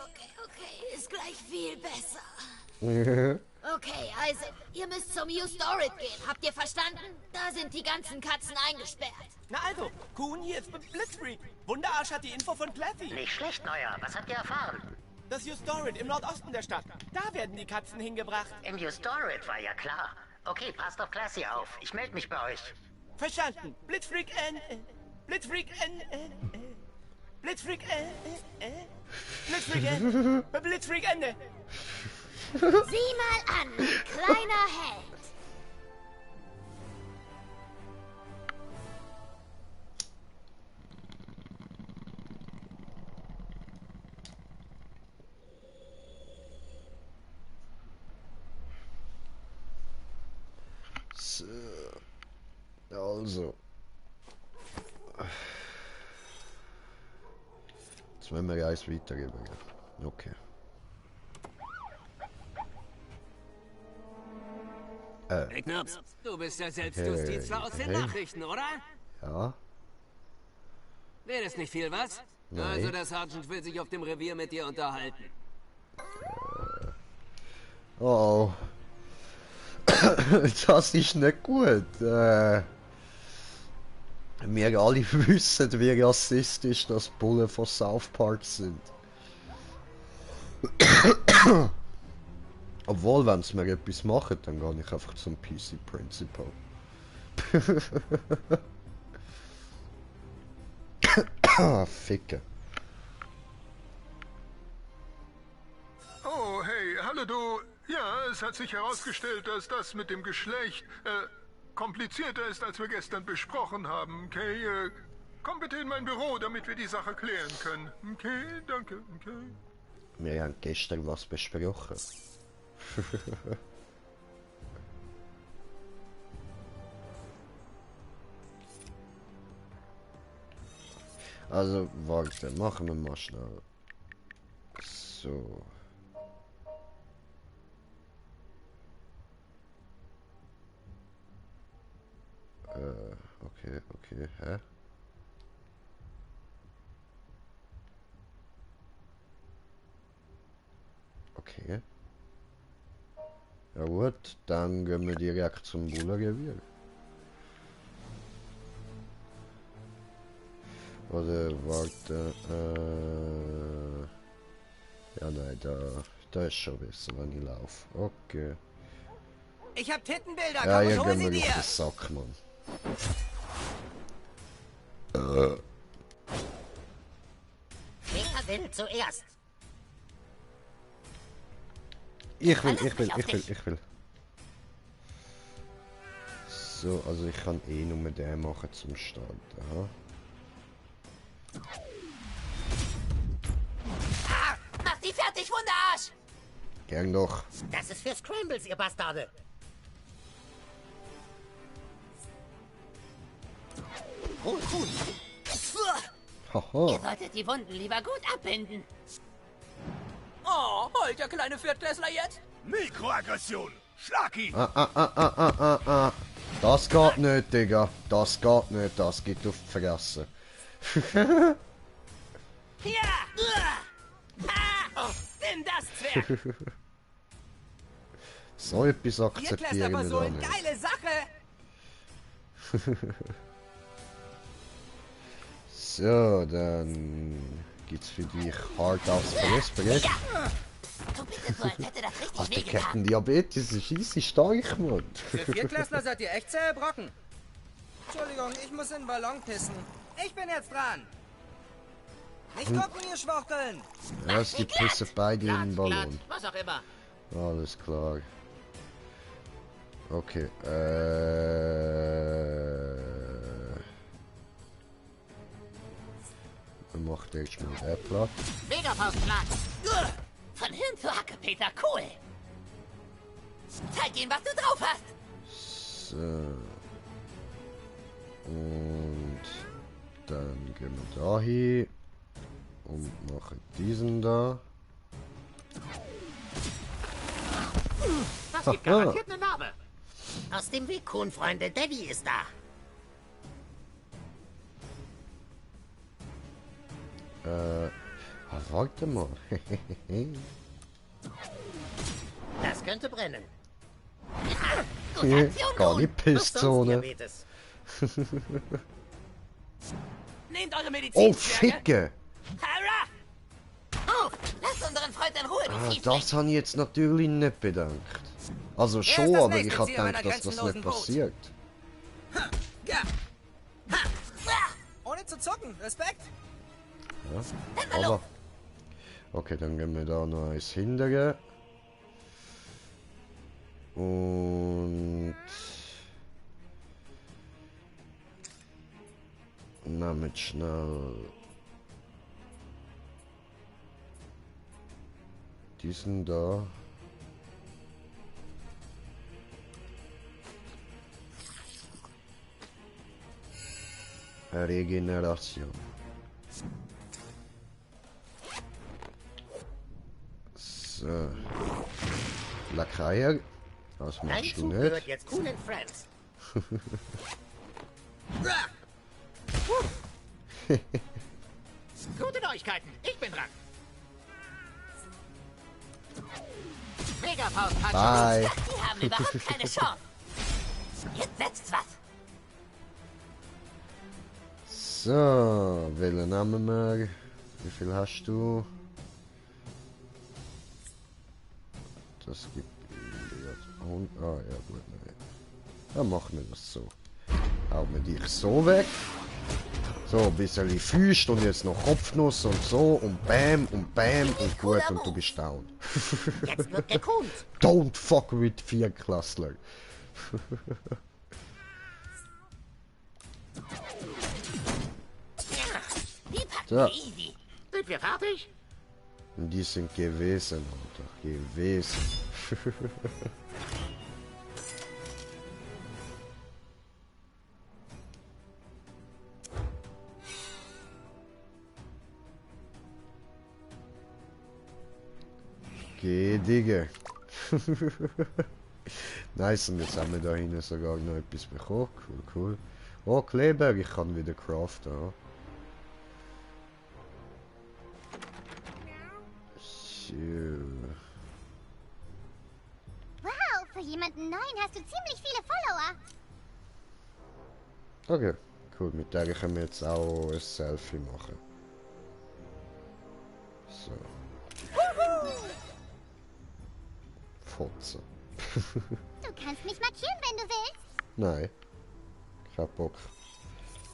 Ist gleich viel besser. Okay, also, ihr müsst zum U-Storage gehen. Habt ihr verstanden? Da sind die ganzen Katzen eingesperrt. Na also, Kuhn, hier ist Blitzfreak. Wunderarsch hat die Info von Classy. Nicht schlecht, Neuer. Was habt ihr erfahren? Das U-Storage im Nordosten der Stadt. Da werden die Katzen hingebracht. Im U-Storage war ja klar. Okay, passt auf Classy auf. Ich melde mich bei euch. Verstanden. Blitzfreak, Blitzfreak, Blitzfreak, Blitzfreak, Blitzfreak, Ende. Sieh mal an, kleiner Held. So. Also. Jetzt wollen wir eins weitergeben. Okay. Hey Knaps, du bist der Selbstjustizler aus den Nachrichten, oder? Ja. Wäre das nicht viel, was? Nein. Also der Sergeant will sich auf dem Revier mit dir unterhalten. Oh. Das ist nicht gut. Wir alle wissen, wie rassistisch das Bullen von South Park sind. Obwohl, wenn sie mir etwas machen, dann gehe ich einfach zum PC Principal. Oh, hey, hallo du. Es hat sich herausgestellt, dass das mit dem Geschlecht komplizierter ist, als wir gestern besprochen haben. Okay, komm bitte in mein Büro, damit wir die Sache klären können. Okay, danke. Okay. Wir haben gestern was besprochen. Also, warte, machen wir mal schnell. So. Okay, hä? Okay. Ja gut, dann gehen wir direkt zum Bullerrevier. Oder warte, ja nein, da ist schon besser, wenn ich laufe. Okay. Ich hab Tittenbilder, Ja, komm hier und hol gehen sie wir dir. auf den Sack, Mann. Wer will zuerst? Ich will. So, also ich kann eh nur den machen zum Starten. Aha. Ah, mach die fertig, Wunderarsch! Gern doch. Das ist für Scrambles, ihr Bastarde. Gut. Haha. Ihr solltet die Wunden lieber gut abbinden. Oh, heult der kleine Viertklässler jetzt? Mikroaggression! Schlag ihn! Das geht nicht, Digga. Das geht nicht. Das geht auf die Fresse. Ja! Oh, denn das Zwerg! So etwas akzeptieren wir da nicht. Geile Sache! So, dann gibt's für dich hart aufs Fressbrett. Ach, der Kettendiabetes ist easy stark, Mann. Für Viertklässler seid ihr echt zähe Brocken. Entschuldigung, ich muss in den Ballon pissen. Ich bin jetzt dran. Nicht gucken, ihr Schwuchteln. Ja, es gibt Pisse beide in den Ballon. Was auch immer. Alles klar. Okay, man macht jetzt mal den platt. Megapausenplan. Von Hirn zu Hacke, Peter, cool. Zeig ihm, was du drauf hast. So. Und dann gehen wir da hin und machen diesen da. Das gibt garantiert eine Narbe. Aus dem Weg, Kuhn, Freunde. Daddy ist da. Warte mal. Das könnte brennen. Gar nicht Pistzone. Nehmt eure Medizin, Oh, Ficke! Tara! Oh, lasst unseren Freund in Ruhe, du Das habe ich jetzt natürlich nicht bedankt. Also schon, aber ich habe gedacht, dass das nicht passiert. Ja. Ohne zu zucken, Respekt. Ja, aber... Okay, dann gehen wir da noch eins hinterher. Und... Nehmen schnell... Diesen da. Regeneration. So. Lacraia. Das machst du nicht. Gehört jetzt Cool and Friends. Gute Neuigkeiten, ich bin dran. Megapausenplan. Bye. Die haben überhaupt keine Chance. Jetzt setzt's was. So, welchen nehmen wir? Wie viel hast du? Das gibt... Ah ja, gut, nein. Dann machen wir das so. Hauen wir dich so weg. So, ein bisschen Füßt und jetzt noch Kopfnuss und so und Bam und gut und du bist down. Jetzt wird gekult. Don't fuck with Vierklassler. So. Sind wir fertig? Die sind gewesen, Alter. Gewesen. Okay, Digga. Nice, und jetzt haben wir da hinten sogar noch etwas bekommen. Cool, cool. Oh, Kleber, ich kann wieder craften. Ja. So. Wow, für jemanden Neuen hast du ziemlich viele Follower. Okay, cool. Mit der können wir jetzt auch ein Selfie machen. So. Fotze. Du kannst mich markieren, wenn du willst. Nein. Kein Bock.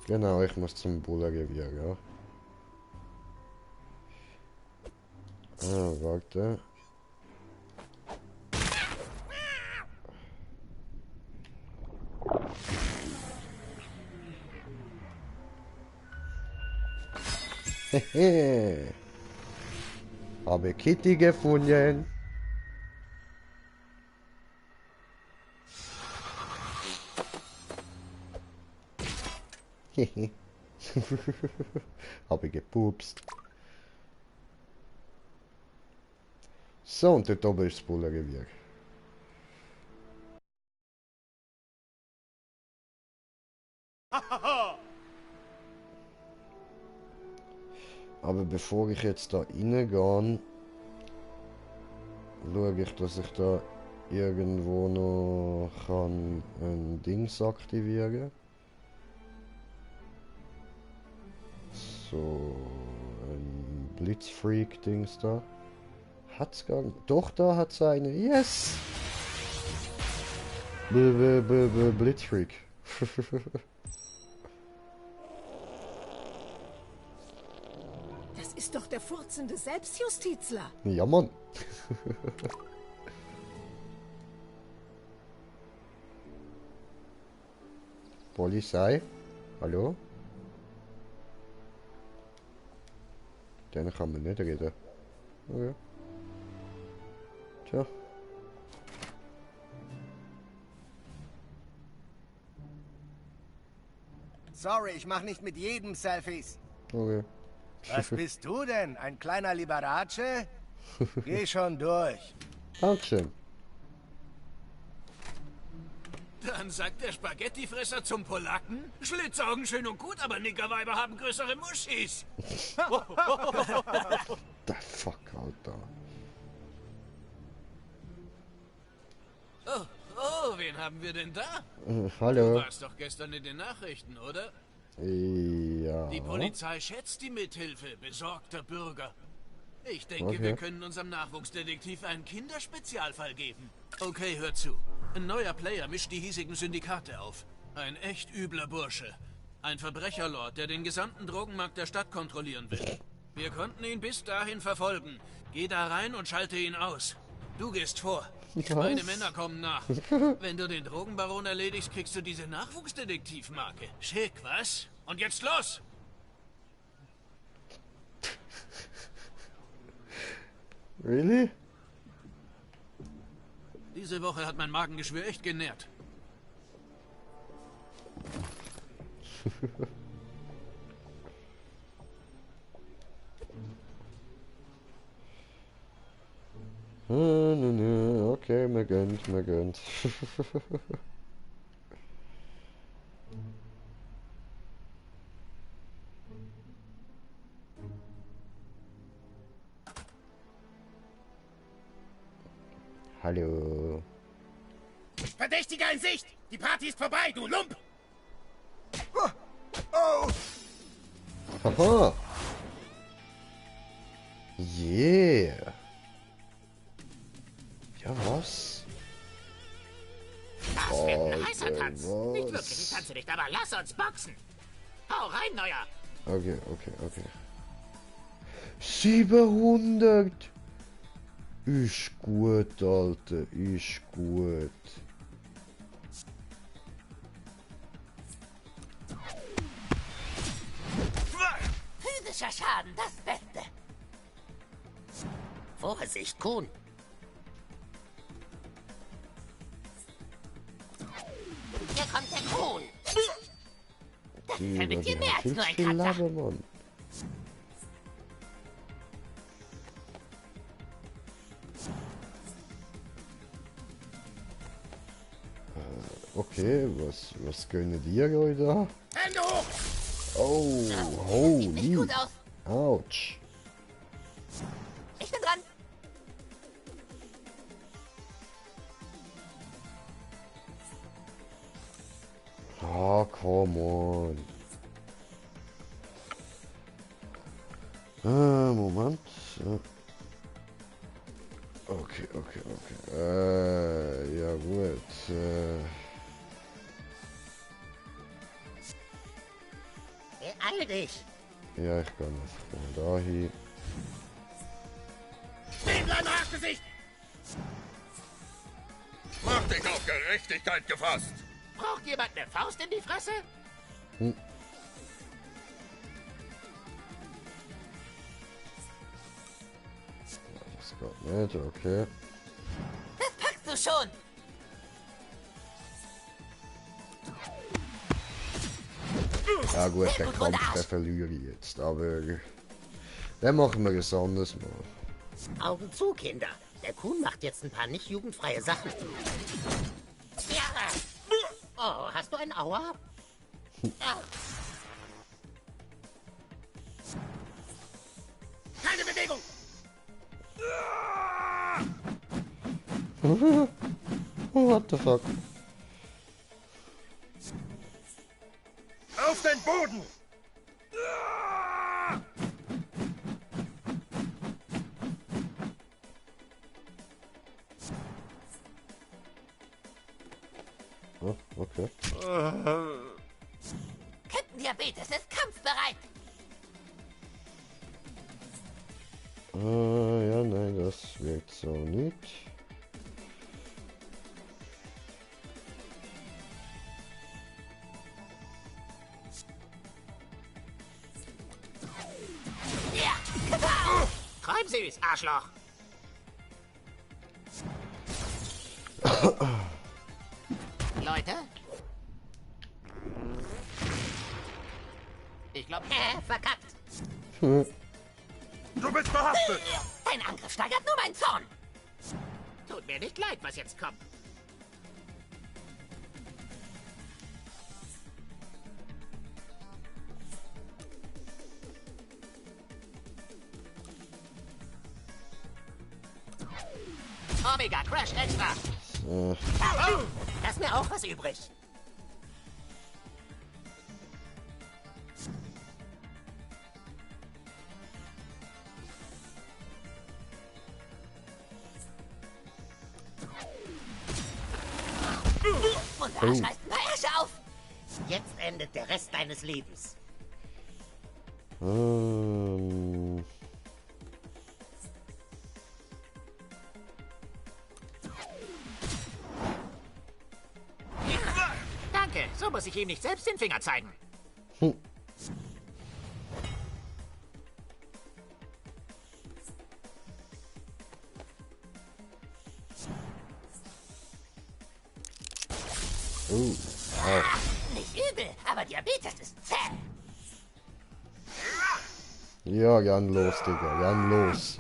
Genau, ich muss zum Bullerrevier, ja. Ah, warte. Hehe. Habe Kitty gefunden. Hehe. Habe gepupst. So, und dort oben ist das Bullerrevier. Aber bevor ich jetzt da reingehe, schaue ich, dass ich da irgendwo noch kann ein Dings aktivieren. So, ein Blitzfreak-Dings da. Hat's gar nicht. Doch, da hat's eine. Yes! Blitzfreak. Das ist doch der furzende Selbstjustizler. Ja, Mann. Polizei? Hallo? Den kann man nicht reden. Okay. Tja. Sorry, ich mach nicht mit jedem Selfies. Okay. Was bist du denn? Ein kleiner Liberace? Geh schon durch. Dankeschön. Dann sagt der Spaghettifresser zum Polacken, Schlitzaugen schön und gut, aber Nickerweiber haben größere Muschis. The fuck, Alter. Oh, wen haben wir denn da? Hallo. Du warst doch gestern in den Nachrichten, oder? Ja. Die Polizei schätzt die Mithilfe besorgter Bürger. Ich denke, Okay. wir können unserem Nachwuchsdetektiv einen Kinderspezialfall geben. Okay, hör zu. Ein neuer Player mischt die hiesigen Syndikate auf. Ein echt übler Bursche. Ein Verbrecherlord, der den gesamten Drogenmarkt der Stadt kontrollieren will. Wir konnten ihn bis dahin verfolgen. Geh da rein und schalte ihn aus. Du gehst vor. Was? Meine Männer kommen nach. Wenn du den Drogenbaron erledigst, kriegst du diese Nachwuchsdetektivmarke. Schick, was? Und jetzt los! Really? Diese Woche hat mein Magengeschwür echt genährt. Okay, mir gönnt, mir gönnt. Hallo. Verdächtiger in Sicht! Die Party ist vorbei, du Lump! Haha. Yeah. Ja, was? Das wird ein heißer Tanz. was? Nicht wirklich ein Tanz nicht, aber lass uns boxen. Hau rein, Neuer. Okay. 700! Ist gut, Alter, ist gut. Physischer Schaden, das Beste. Vorsicht, Kuhn. Hier kommt der Kuhn. Das ist ein bisschen mehr als nur ein Kratzer. Okay, was gönnen ihr euch da? Hände hoch! Oh, Sieht nicht gut aus. Autsch. Ich bin dran. Ah, come on. Moment. Okay. Ja gut. Beeil dich. Ja, ich kann einfach da hin. Stehen bleiben, Arschgesicht! Mach dich auf Gerechtigkeit gefasst! Braucht jemand eine Faust in die Fresse? Das geht nicht, okay. Das packst du schon. Ja gut, der Kampf, den verliere ich jetzt, aber dann machen wir es anders mal. Augen zu, Kinder. Der Kuhn macht jetzt ein paar nicht jugendfreie Sachen. Ja. Oh, hast du einen Aua? Ja. Keine Bewegung! What the fuck? Auf den Boden! Oh, okay. Captain Diabetes ist kampfbereit. Ja, nein, das wirkt so nicht. Ja, träum süß, Arschloch. Leute? Ich glaube, verkackt. Du bist verhaftet! Dein Angriff steigert nur meinen Zorn. Tut mir nicht leid, was jetzt kommt. Omega Crash Extra. Da ist mir auch was übrig. Und da scheißt ein paar Ärsche auf. Jetzt endet der Rest deines Lebens. Danke, so muss ich ihm nicht selbst den Finger zeigen. Nicht übel, aber Diabetes ist zäh. Ja, gern los, Digga, gern los.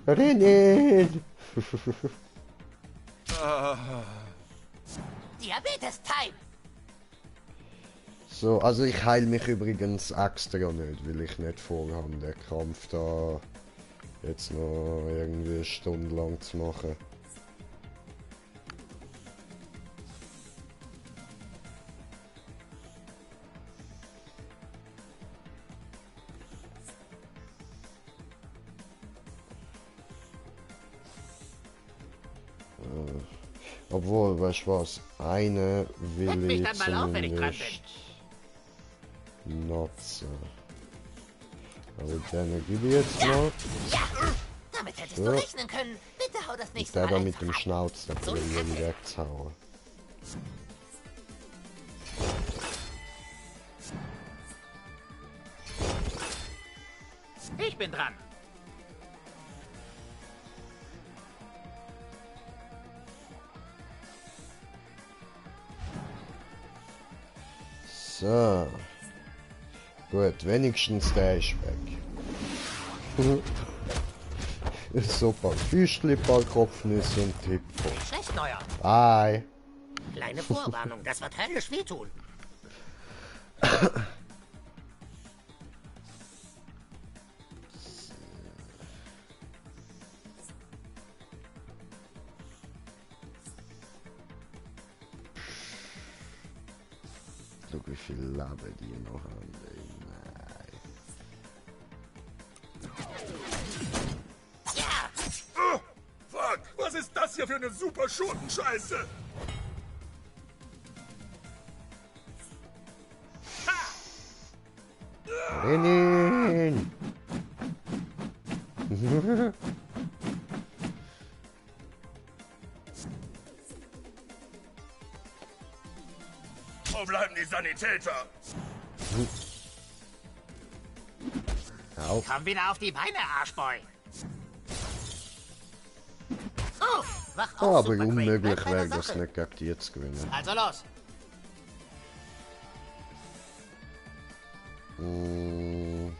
Rennen! Diabetes-Time! So, also ich heile mich übrigens extra nicht, weil ich nicht vorhabe, den Kampf da jetzt noch irgendwie eine Stunde lang zu machen. Obwohl, weißt du was? Eine will ich zumindest Nutze. Aber den gebe ich jetzt mal. Ja, damit hättest du rechnen können. Bitte hau das nächste Der Mal da einfach mit dem rein. Schnauz, der So probiere ich Kacke. wegzuhauen. Ich bin dran. So. Gut, wenigstens der ist weg. So, ein paar Füßchen, ein paar Kopfnüsse und Tippel. Schlecht, Neuer. Bye. Kleine Vorwarnung, das wird höllisch wehtun. Guck, wie viel Leben die noch haben. Oh, fuck, was ist das hier für eine super Schurkenscheiße? Rennen! Wo bleiben die Sanitäter? Au. Komm wieder auf die Beine, Arschboy. Oh, wach auf, Aber Super Craig. unmöglich Bleib bei der wäre das Sache. nicht gegen die zu gewinnen. Also los. Mm.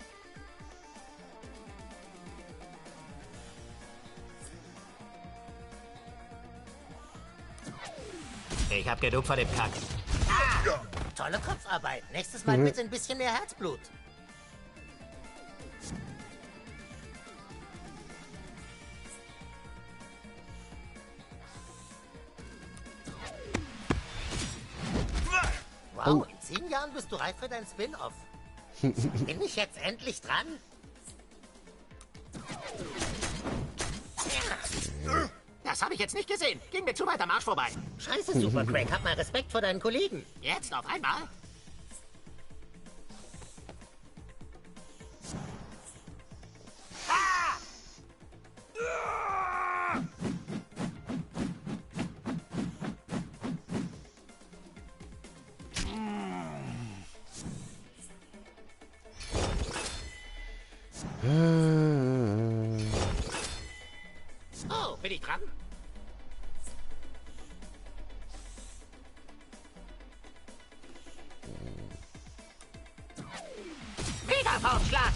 Ich hab genug von dem Kack. Ah, tolle Kopfarbeit. Nächstes Mal bitte ein bisschen mehr Herzblut. Wow, in 10 Jahren bist du reif für dein Spin-Off. Bin ich jetzt endlich dran? Das habe ich jetzt nicht gesehen. Ging mir zu weit am Arsch vorbei. Scheiße, Super Craig, hab mal Respekt vor deinen Kollegen. Jetzt auf einmal? Oh, bin ich dran? Mega Faustschlag!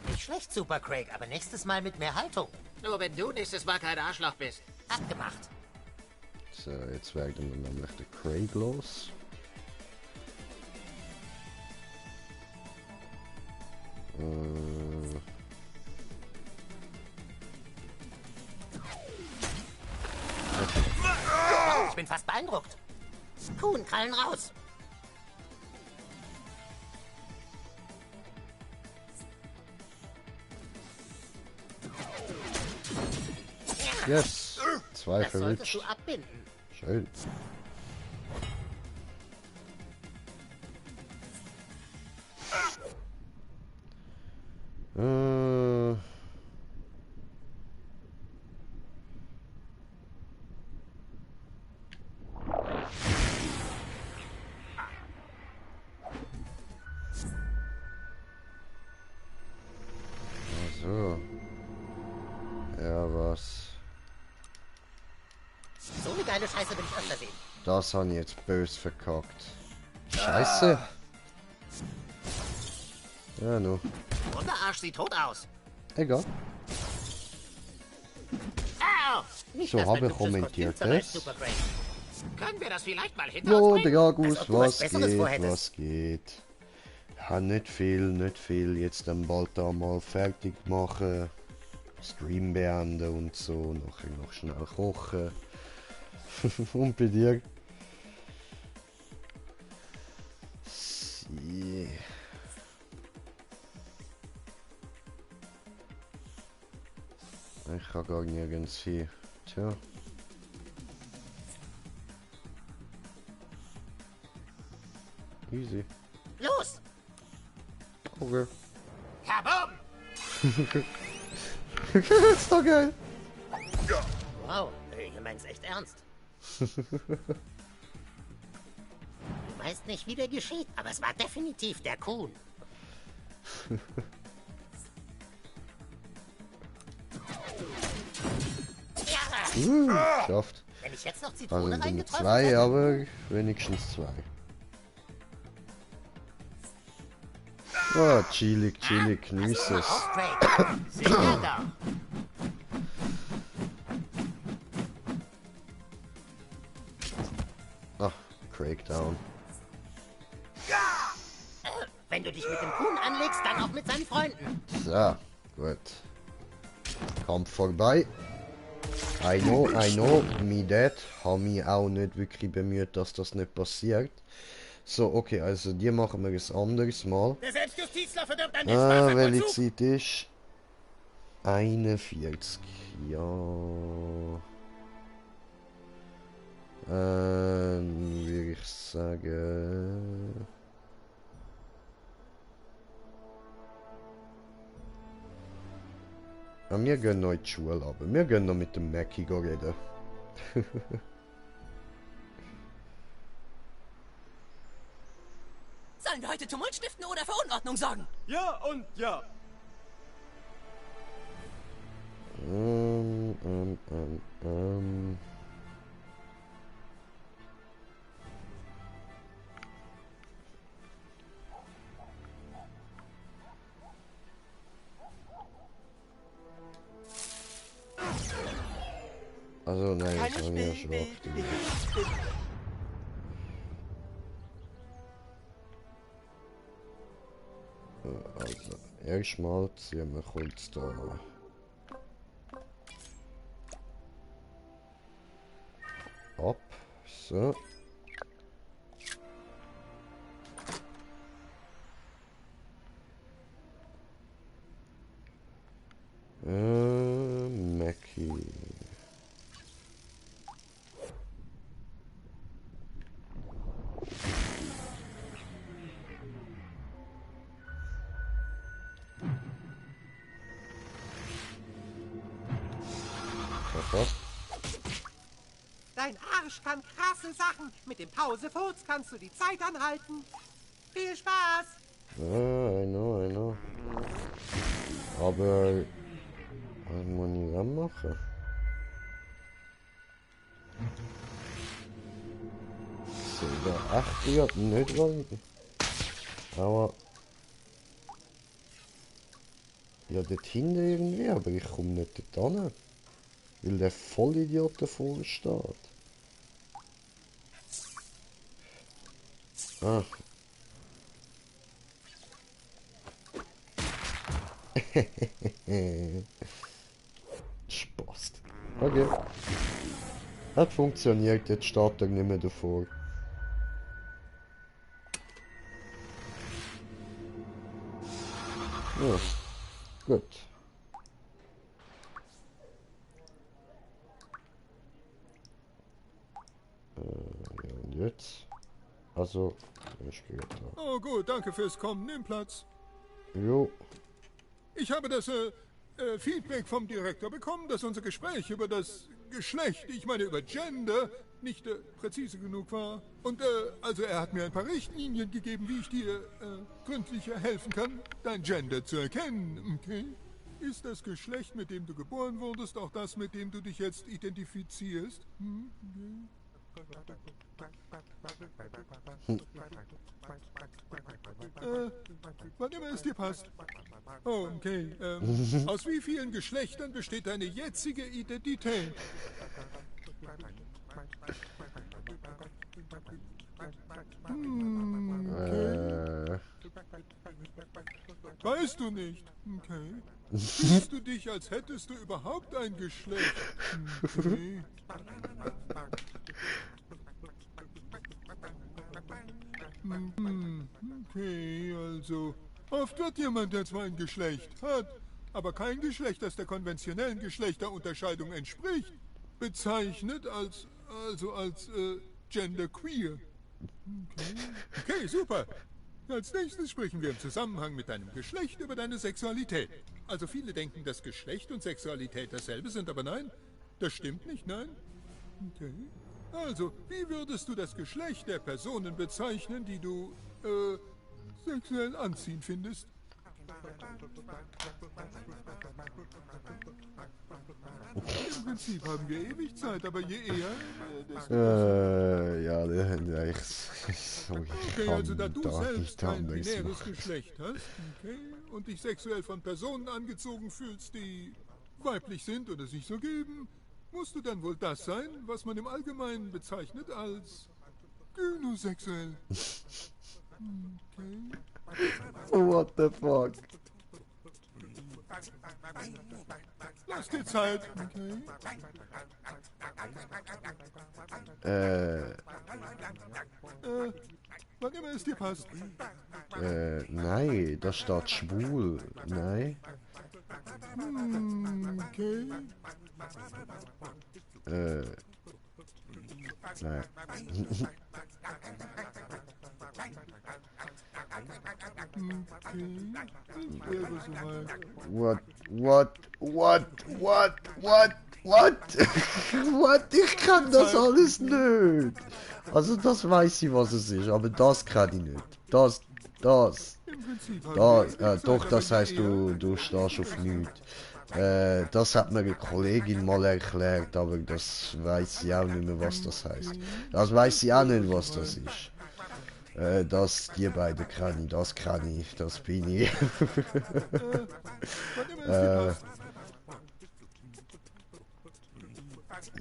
Nicht schlecht, Super Craig, aber nächstes Mal mit mehr Haltung. Nur wenn du nächstes Mal kein Arschloch bist. Abgemacht. So, jetzt werden wir nämlich den Craig los. Ich bin fast beeindruckt. Kuhn, Krallen raus. Yes! Zwei Das solltest verwitscht. du abbinden. Schön. So. Ja, was? So eine geile Scheiße will ich öfter sehen. Das habe ich jetzt böse verkackt. Scheiße! Ja, no. Wunderarsch sieht tot aus. Egal. Au! Nicht, So dass habe mein ich hübsches kommentiert Kostüm zerreißt, das. Super Craig. Können wir das vielleicht mal hinter Jo, uns bringen? Dragus, Als ob du was was Besseres geht, vorhättest. was geht? Ja, nicht viel. Jetzt dann bald da mal fertig machen. Stream beenden und so. Nachher noch schnell kochen. Und bei dir? Sie. Ich kann gar nirgends hin. Tja. Easy. Los! Okay. Kaboom! Ist doch geil. Wow, ihr meint's echt ernst. Du weißt nicht, wie der geschieht, aber es war definitiv der Kuhn. Schafft. Wenn ich jetzt noch Also Zitrone sind reingeträufelt 2, hätte. aber wenigstens 2. Oh, chillig, genieß es. Sicher da. Ach, Crackdown. Wenn du dich mit dem Kuhn anlegst, dann auch mit seinen Freunden. So, gut. Kampf vorbei. I know, me dad. Habe mich auch nicht wirklich bemüht, dass das nicht passiert. So, okay, also die machen wir ein anderes Mal. Der Selbstjustizler verdirbt ein Spaß. Welche Zeit ist? 41. Ja. Würde ich sagen. Ja, wir gehen noch in die Schule, aber wir gehen noch mit dem Mackie reden. Sollen wir heute Tumult stiften oder für Unordnung sorgen? Ja und ja. Also nein, das haben wir ja schon oft. Also, erstmal ziehen wir kurz da ab. So. Mackie. Dein Arsch kann krasse Sachen. Mit dem Pausefurz kannst du die Zeit anhalten. Viel Spaß! I know. Aber was muss ich dann machen? So, der 8 hat nicht lang. Aber ja, dort hinten irgendwie, aber ich komme nicht dort hin. Weil der Vollidiot davor steht. Ah. Spaß. Okay. Hat funktioniert, jetzt steht er nicht mehr davor. Ja, gut. Ja, und jetzt? Also, ich gehe da. Oh gut, danke fürs Kommen. Nimm Platz. Jo. Ich habe das Feedback vom Direktor bekommen, dass unser Gespräch über das Geschlecht, ich meine über Gender, nicht präzise genug war. Und also er hat mir ein paar Richtlinien gegeben, wie ich dir gründlicher helfen kann, dein Gender zu erkennen. Okay? Ist das Geschlecht, mit dem du geboren wurdest, auch das, mit dem du dich jetzt identifizierst? Hm? Wann immer es dir passt. Oh, okay. Aus wie vielen Geschlechtern besteht deine jetzige Identität? Okay. Weißt du nicht? Okay. Fühlst du dich, als hättest du überhaupt ein Geschlecht? Okay. Okay, also... Oft wird jemand, der zwar ein Geschlecht hat, aber kein Geschlecht, das der konventionellen Geschlechterunterscheidung entspricht, bezeichnet als genderqueer. Okay, super. Als nächstes sprechen wir im Zusammenhang mit deinem Geschlecht über deine Sexualität. Also viele denken, dass Geschlecht und Sexualität dasselbe sind, aber nein, das stimmt nicht, nein? Okay. Also, wie würdest du das Geschlecht der Personen bezeichnen, die du, sexuell anziehend findest? Im Prinzip haben wir ewig Zeit, aber je eher, desto ja, ich okay, also da du selbst kein binäres Geschlecht hast, okay, und dich sexuell von Personen angezogen fühlst, die weiblich sind oder sich so geben, musst du dann wohl das sein, was man im Allgemeinen bezeichnet als gynosexuell. Okay. What the fuck? Lass dir Zeit, okay? Wann immer es dir passt. Nein, da steht schwul. Nein. Okay. Nein. What? Ich kann das alles nicht. Also das weiß ich, was es ist, aber das kann ich nicht. Das. Doch, das heißt, du stehst auf nichts. Das hat mir eine Kollegin mal erklärt, aber das weiß ich auch nicht mehr, was das heißt. Das weiß ich auch nicht, was das ist. Die beiden kann ich, das bin ich.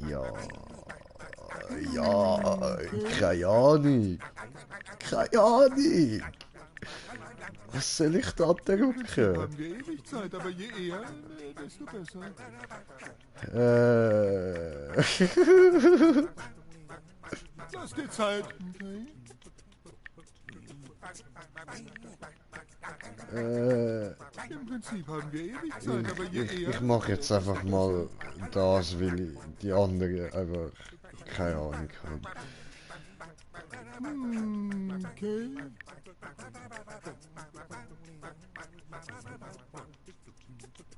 Ja, keine Ahnung. Was soll ich da drücken? Haben wir ewig Zeit, aber je eher, desto besser. Lass dir Zeit, okay? Im Prinzip haben wir ewig Zeit, aber je eher... Ich mache jetzt einfach mal das, weil ich die anderen einfach keine Ahnung habe. Okay.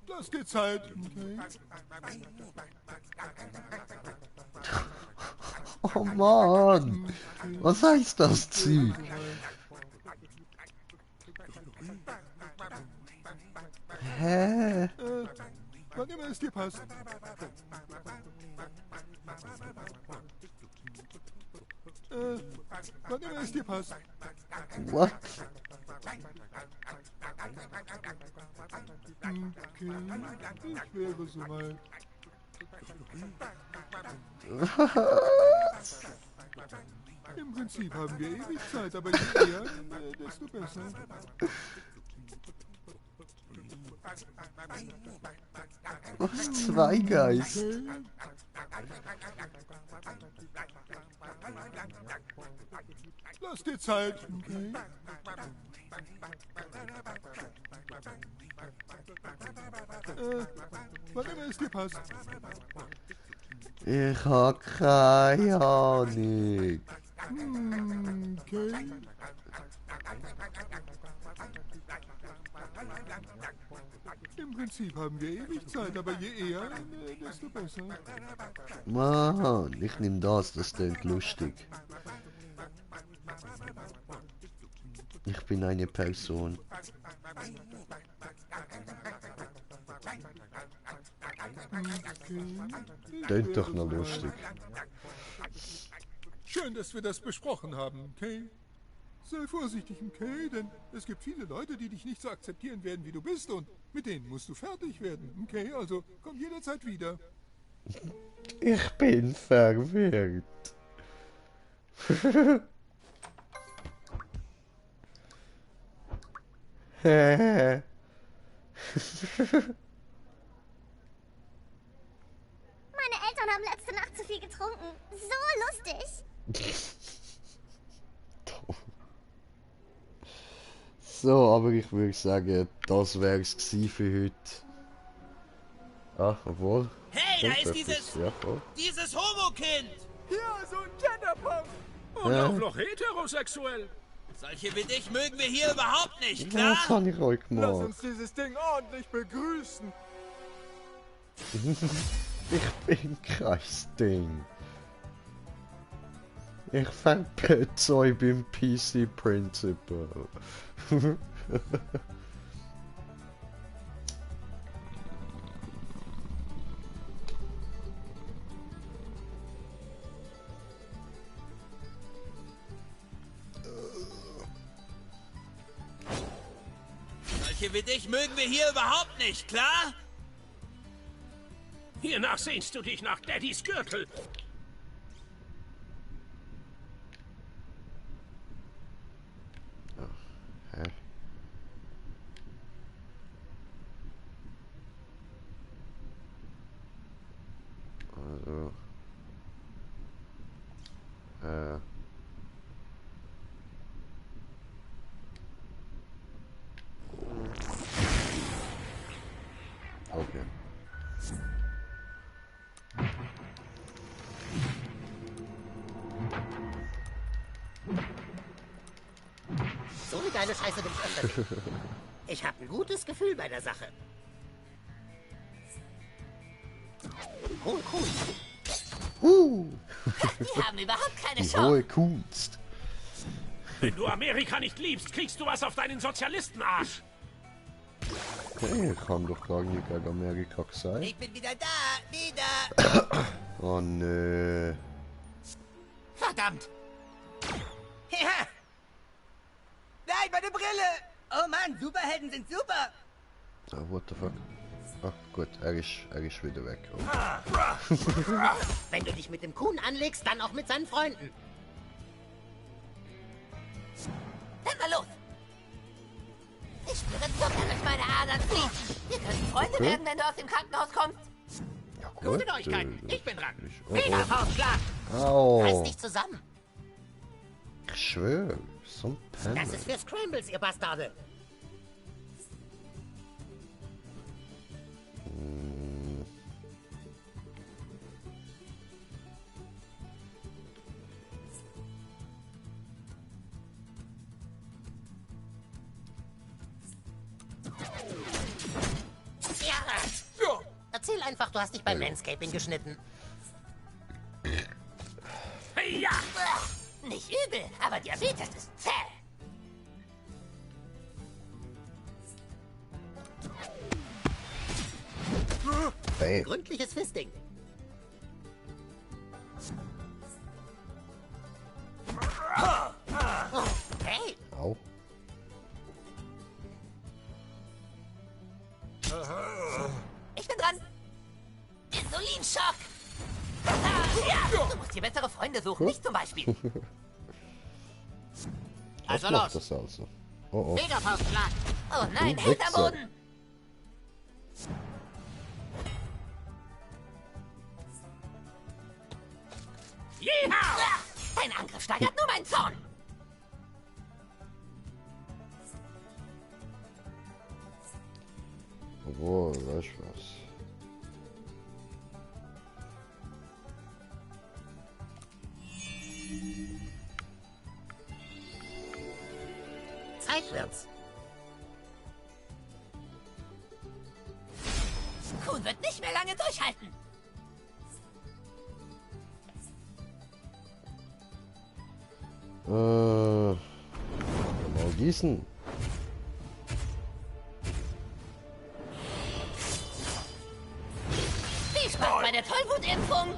Lass dir Zeit, okay? Oh Mann! Was heißt das Zeug? Hä? Wann immer es dir passt. Wann immer es dir passt. What? Okay, ich wäre soweit. Was? Im Prinzip haben wir ewig Zeit, aber je eher, desto besser. Was? Zweigeist? Lass dir Zeit, okay? Wann immer es dir passt. Ich hab keine Ahnung. Okay. Im Prinzip haben wir ewig Zeit, aber je eher, desto besser. Mann, ich nehm das klingt lustig. Ich bin eine Person. Klingt doch noch lustig. Schön, dass wir das besprochen haben, Kay. Sei vorsichtig, Kay, denn es gibt viele Leute, die dich nicht so akzeptieren werden, wie du bist, und mit denen musst du fertig werden, Kay. Also komm jederzeit wieder. Ich bin verwirrt. Meine Eltern haben letzte Nacht zu viel getrunken. So lustig. So, aber ich würde sagen, das wäre es für heute. Ah, obwohl. Hey, da ist dieses Homo-Kind! Ja, so ein Genderpunk! Und auch noch heterosexuell. Solche wie dich mögen wir hier überhaupt nicht, Ja, klar? das habe ich euch Lass gemacht. uns dieses Ding ordentlich begrüßen. Ich bin kein Ding. Ich verpetze euch beim PC Principle. Solche wie dich mögen wir hier überhaupt nicht, klar? Hiernach sehnst du dich nach Daddys Gürtel. Hä? Also. Okay. So eine geile Scheiße bin ich öfter nicht. Ich habe ein gutes Gefühl bei der Sache. Hohe Kunst. Die haben überhaupt keine Die Chance. hohe Kunst. Wenn du Amerika nicht liebst, kriegst du was auf deinen Sozialistenarsch. Okay, ich habe doch gar nicht gegen Amerika gesagt. Ich bin wieder da, wieder. Oh nö. Verdammt. Ja. Nein, meine Brille. Oh Mann, Superhelden sind super. Ah, what the fuck? Ah, gut, er ist wieder weg. Oh. Wenn du dich mit dem Kuhn anlegst, dann auch mit seinen Freunden. Dann mal los. Ich spüre Zucker durch meine Adern fließen. Wir können Freunde werden, wenn du aus dem Krankenhaus kommst. Ja, Gute Neuigkeiten, ich bin dran. Oh, Mega Faustschlag. Au. Reiß dich zusammen. Ich schwöre, so ein Penner. Das ist für Scrambles, ihr Bastarde. Ja. Erzähl einfach, du hast dich beim Manscaping geschnitten. Ja! Nicht übel, aber Diabetes ist zäh. Hey. Gründliches Fisting. Hey! Au. Ich bin dran. Insulinschock. Ja, du musst dir bessere Freunde suchen, nicht zum Beispiel. Was Also macht los. das also? Oh oh. Mega Faustschlag. Oh nein, Du hinter Wichser. Boden. Jeha! Dein Angriff steigert nur meinen Zorn. Obwohl, weißt du was? Zeit wird's. Kuhn wird nicht mehr lange durchhalten. Mal gießen. Viel Spaß bei der Tollwutimpfung.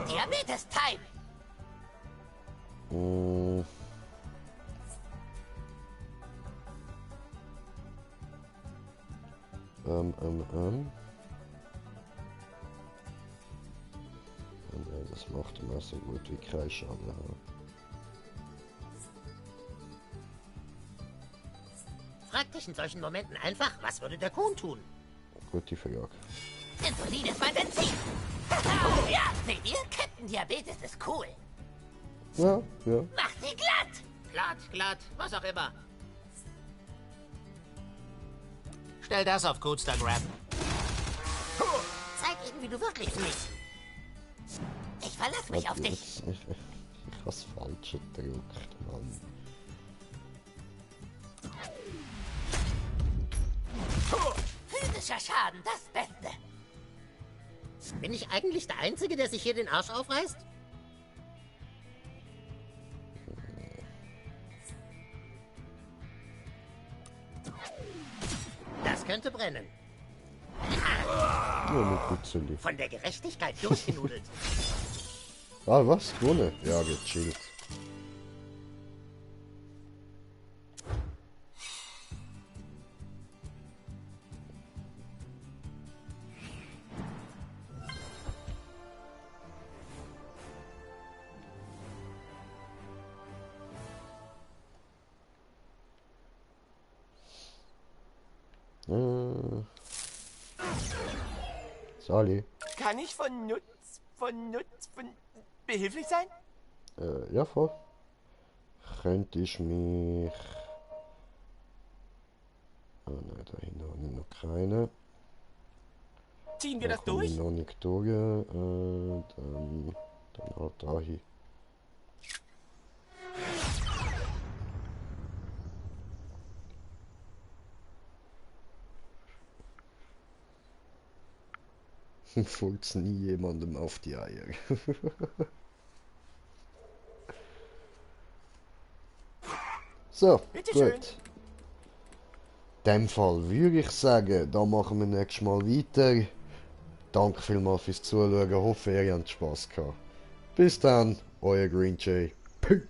Diabetes-Time. Nee, das macht immer so gut wie kein Schaden. Frag dich in solchen Momenten einfach, was würde der Kuhn tun? Gute Frage. Insulin ist mein Benzin. Ja, seht ihr? Captain Diabetes ist cool. Ja, ja. Macht sie glatt. Glatt, was auch immer. Stell das auf Coodstagram. Zeig ihnen, wie du wirklich siehst. Ich verlasse mich auf dich. Ich habe das Falsche gedrückt, Mann. Physischer Schaden, das Beste. Bin ich eigentlich der Einzige, der sich hier den Arsch aufreißt? Das könnte brennen. Ja, mit Von der Gerechtigkeit durchgenudelt. Ah, was? Gewonnen? Ja, gechillt. Sali. Kann ich von behilflich sein? Ja, voll. Könnte ich mich... Oh nein, da hinten habe ich noch keine. Ziehen wir Da das komme ich durch? noch nicht durch. Dann halt da hin. Folgt nie jemandem auf die Eier. So, Bitteschön. gut. In dem Fall würde ich sagen, da machen wir nächstes Mal weiter. Danke vielmals fürs Zuschauen, hoffe ihr habt Spaß gehabt. Bis dann, euer Green Jay. Peace.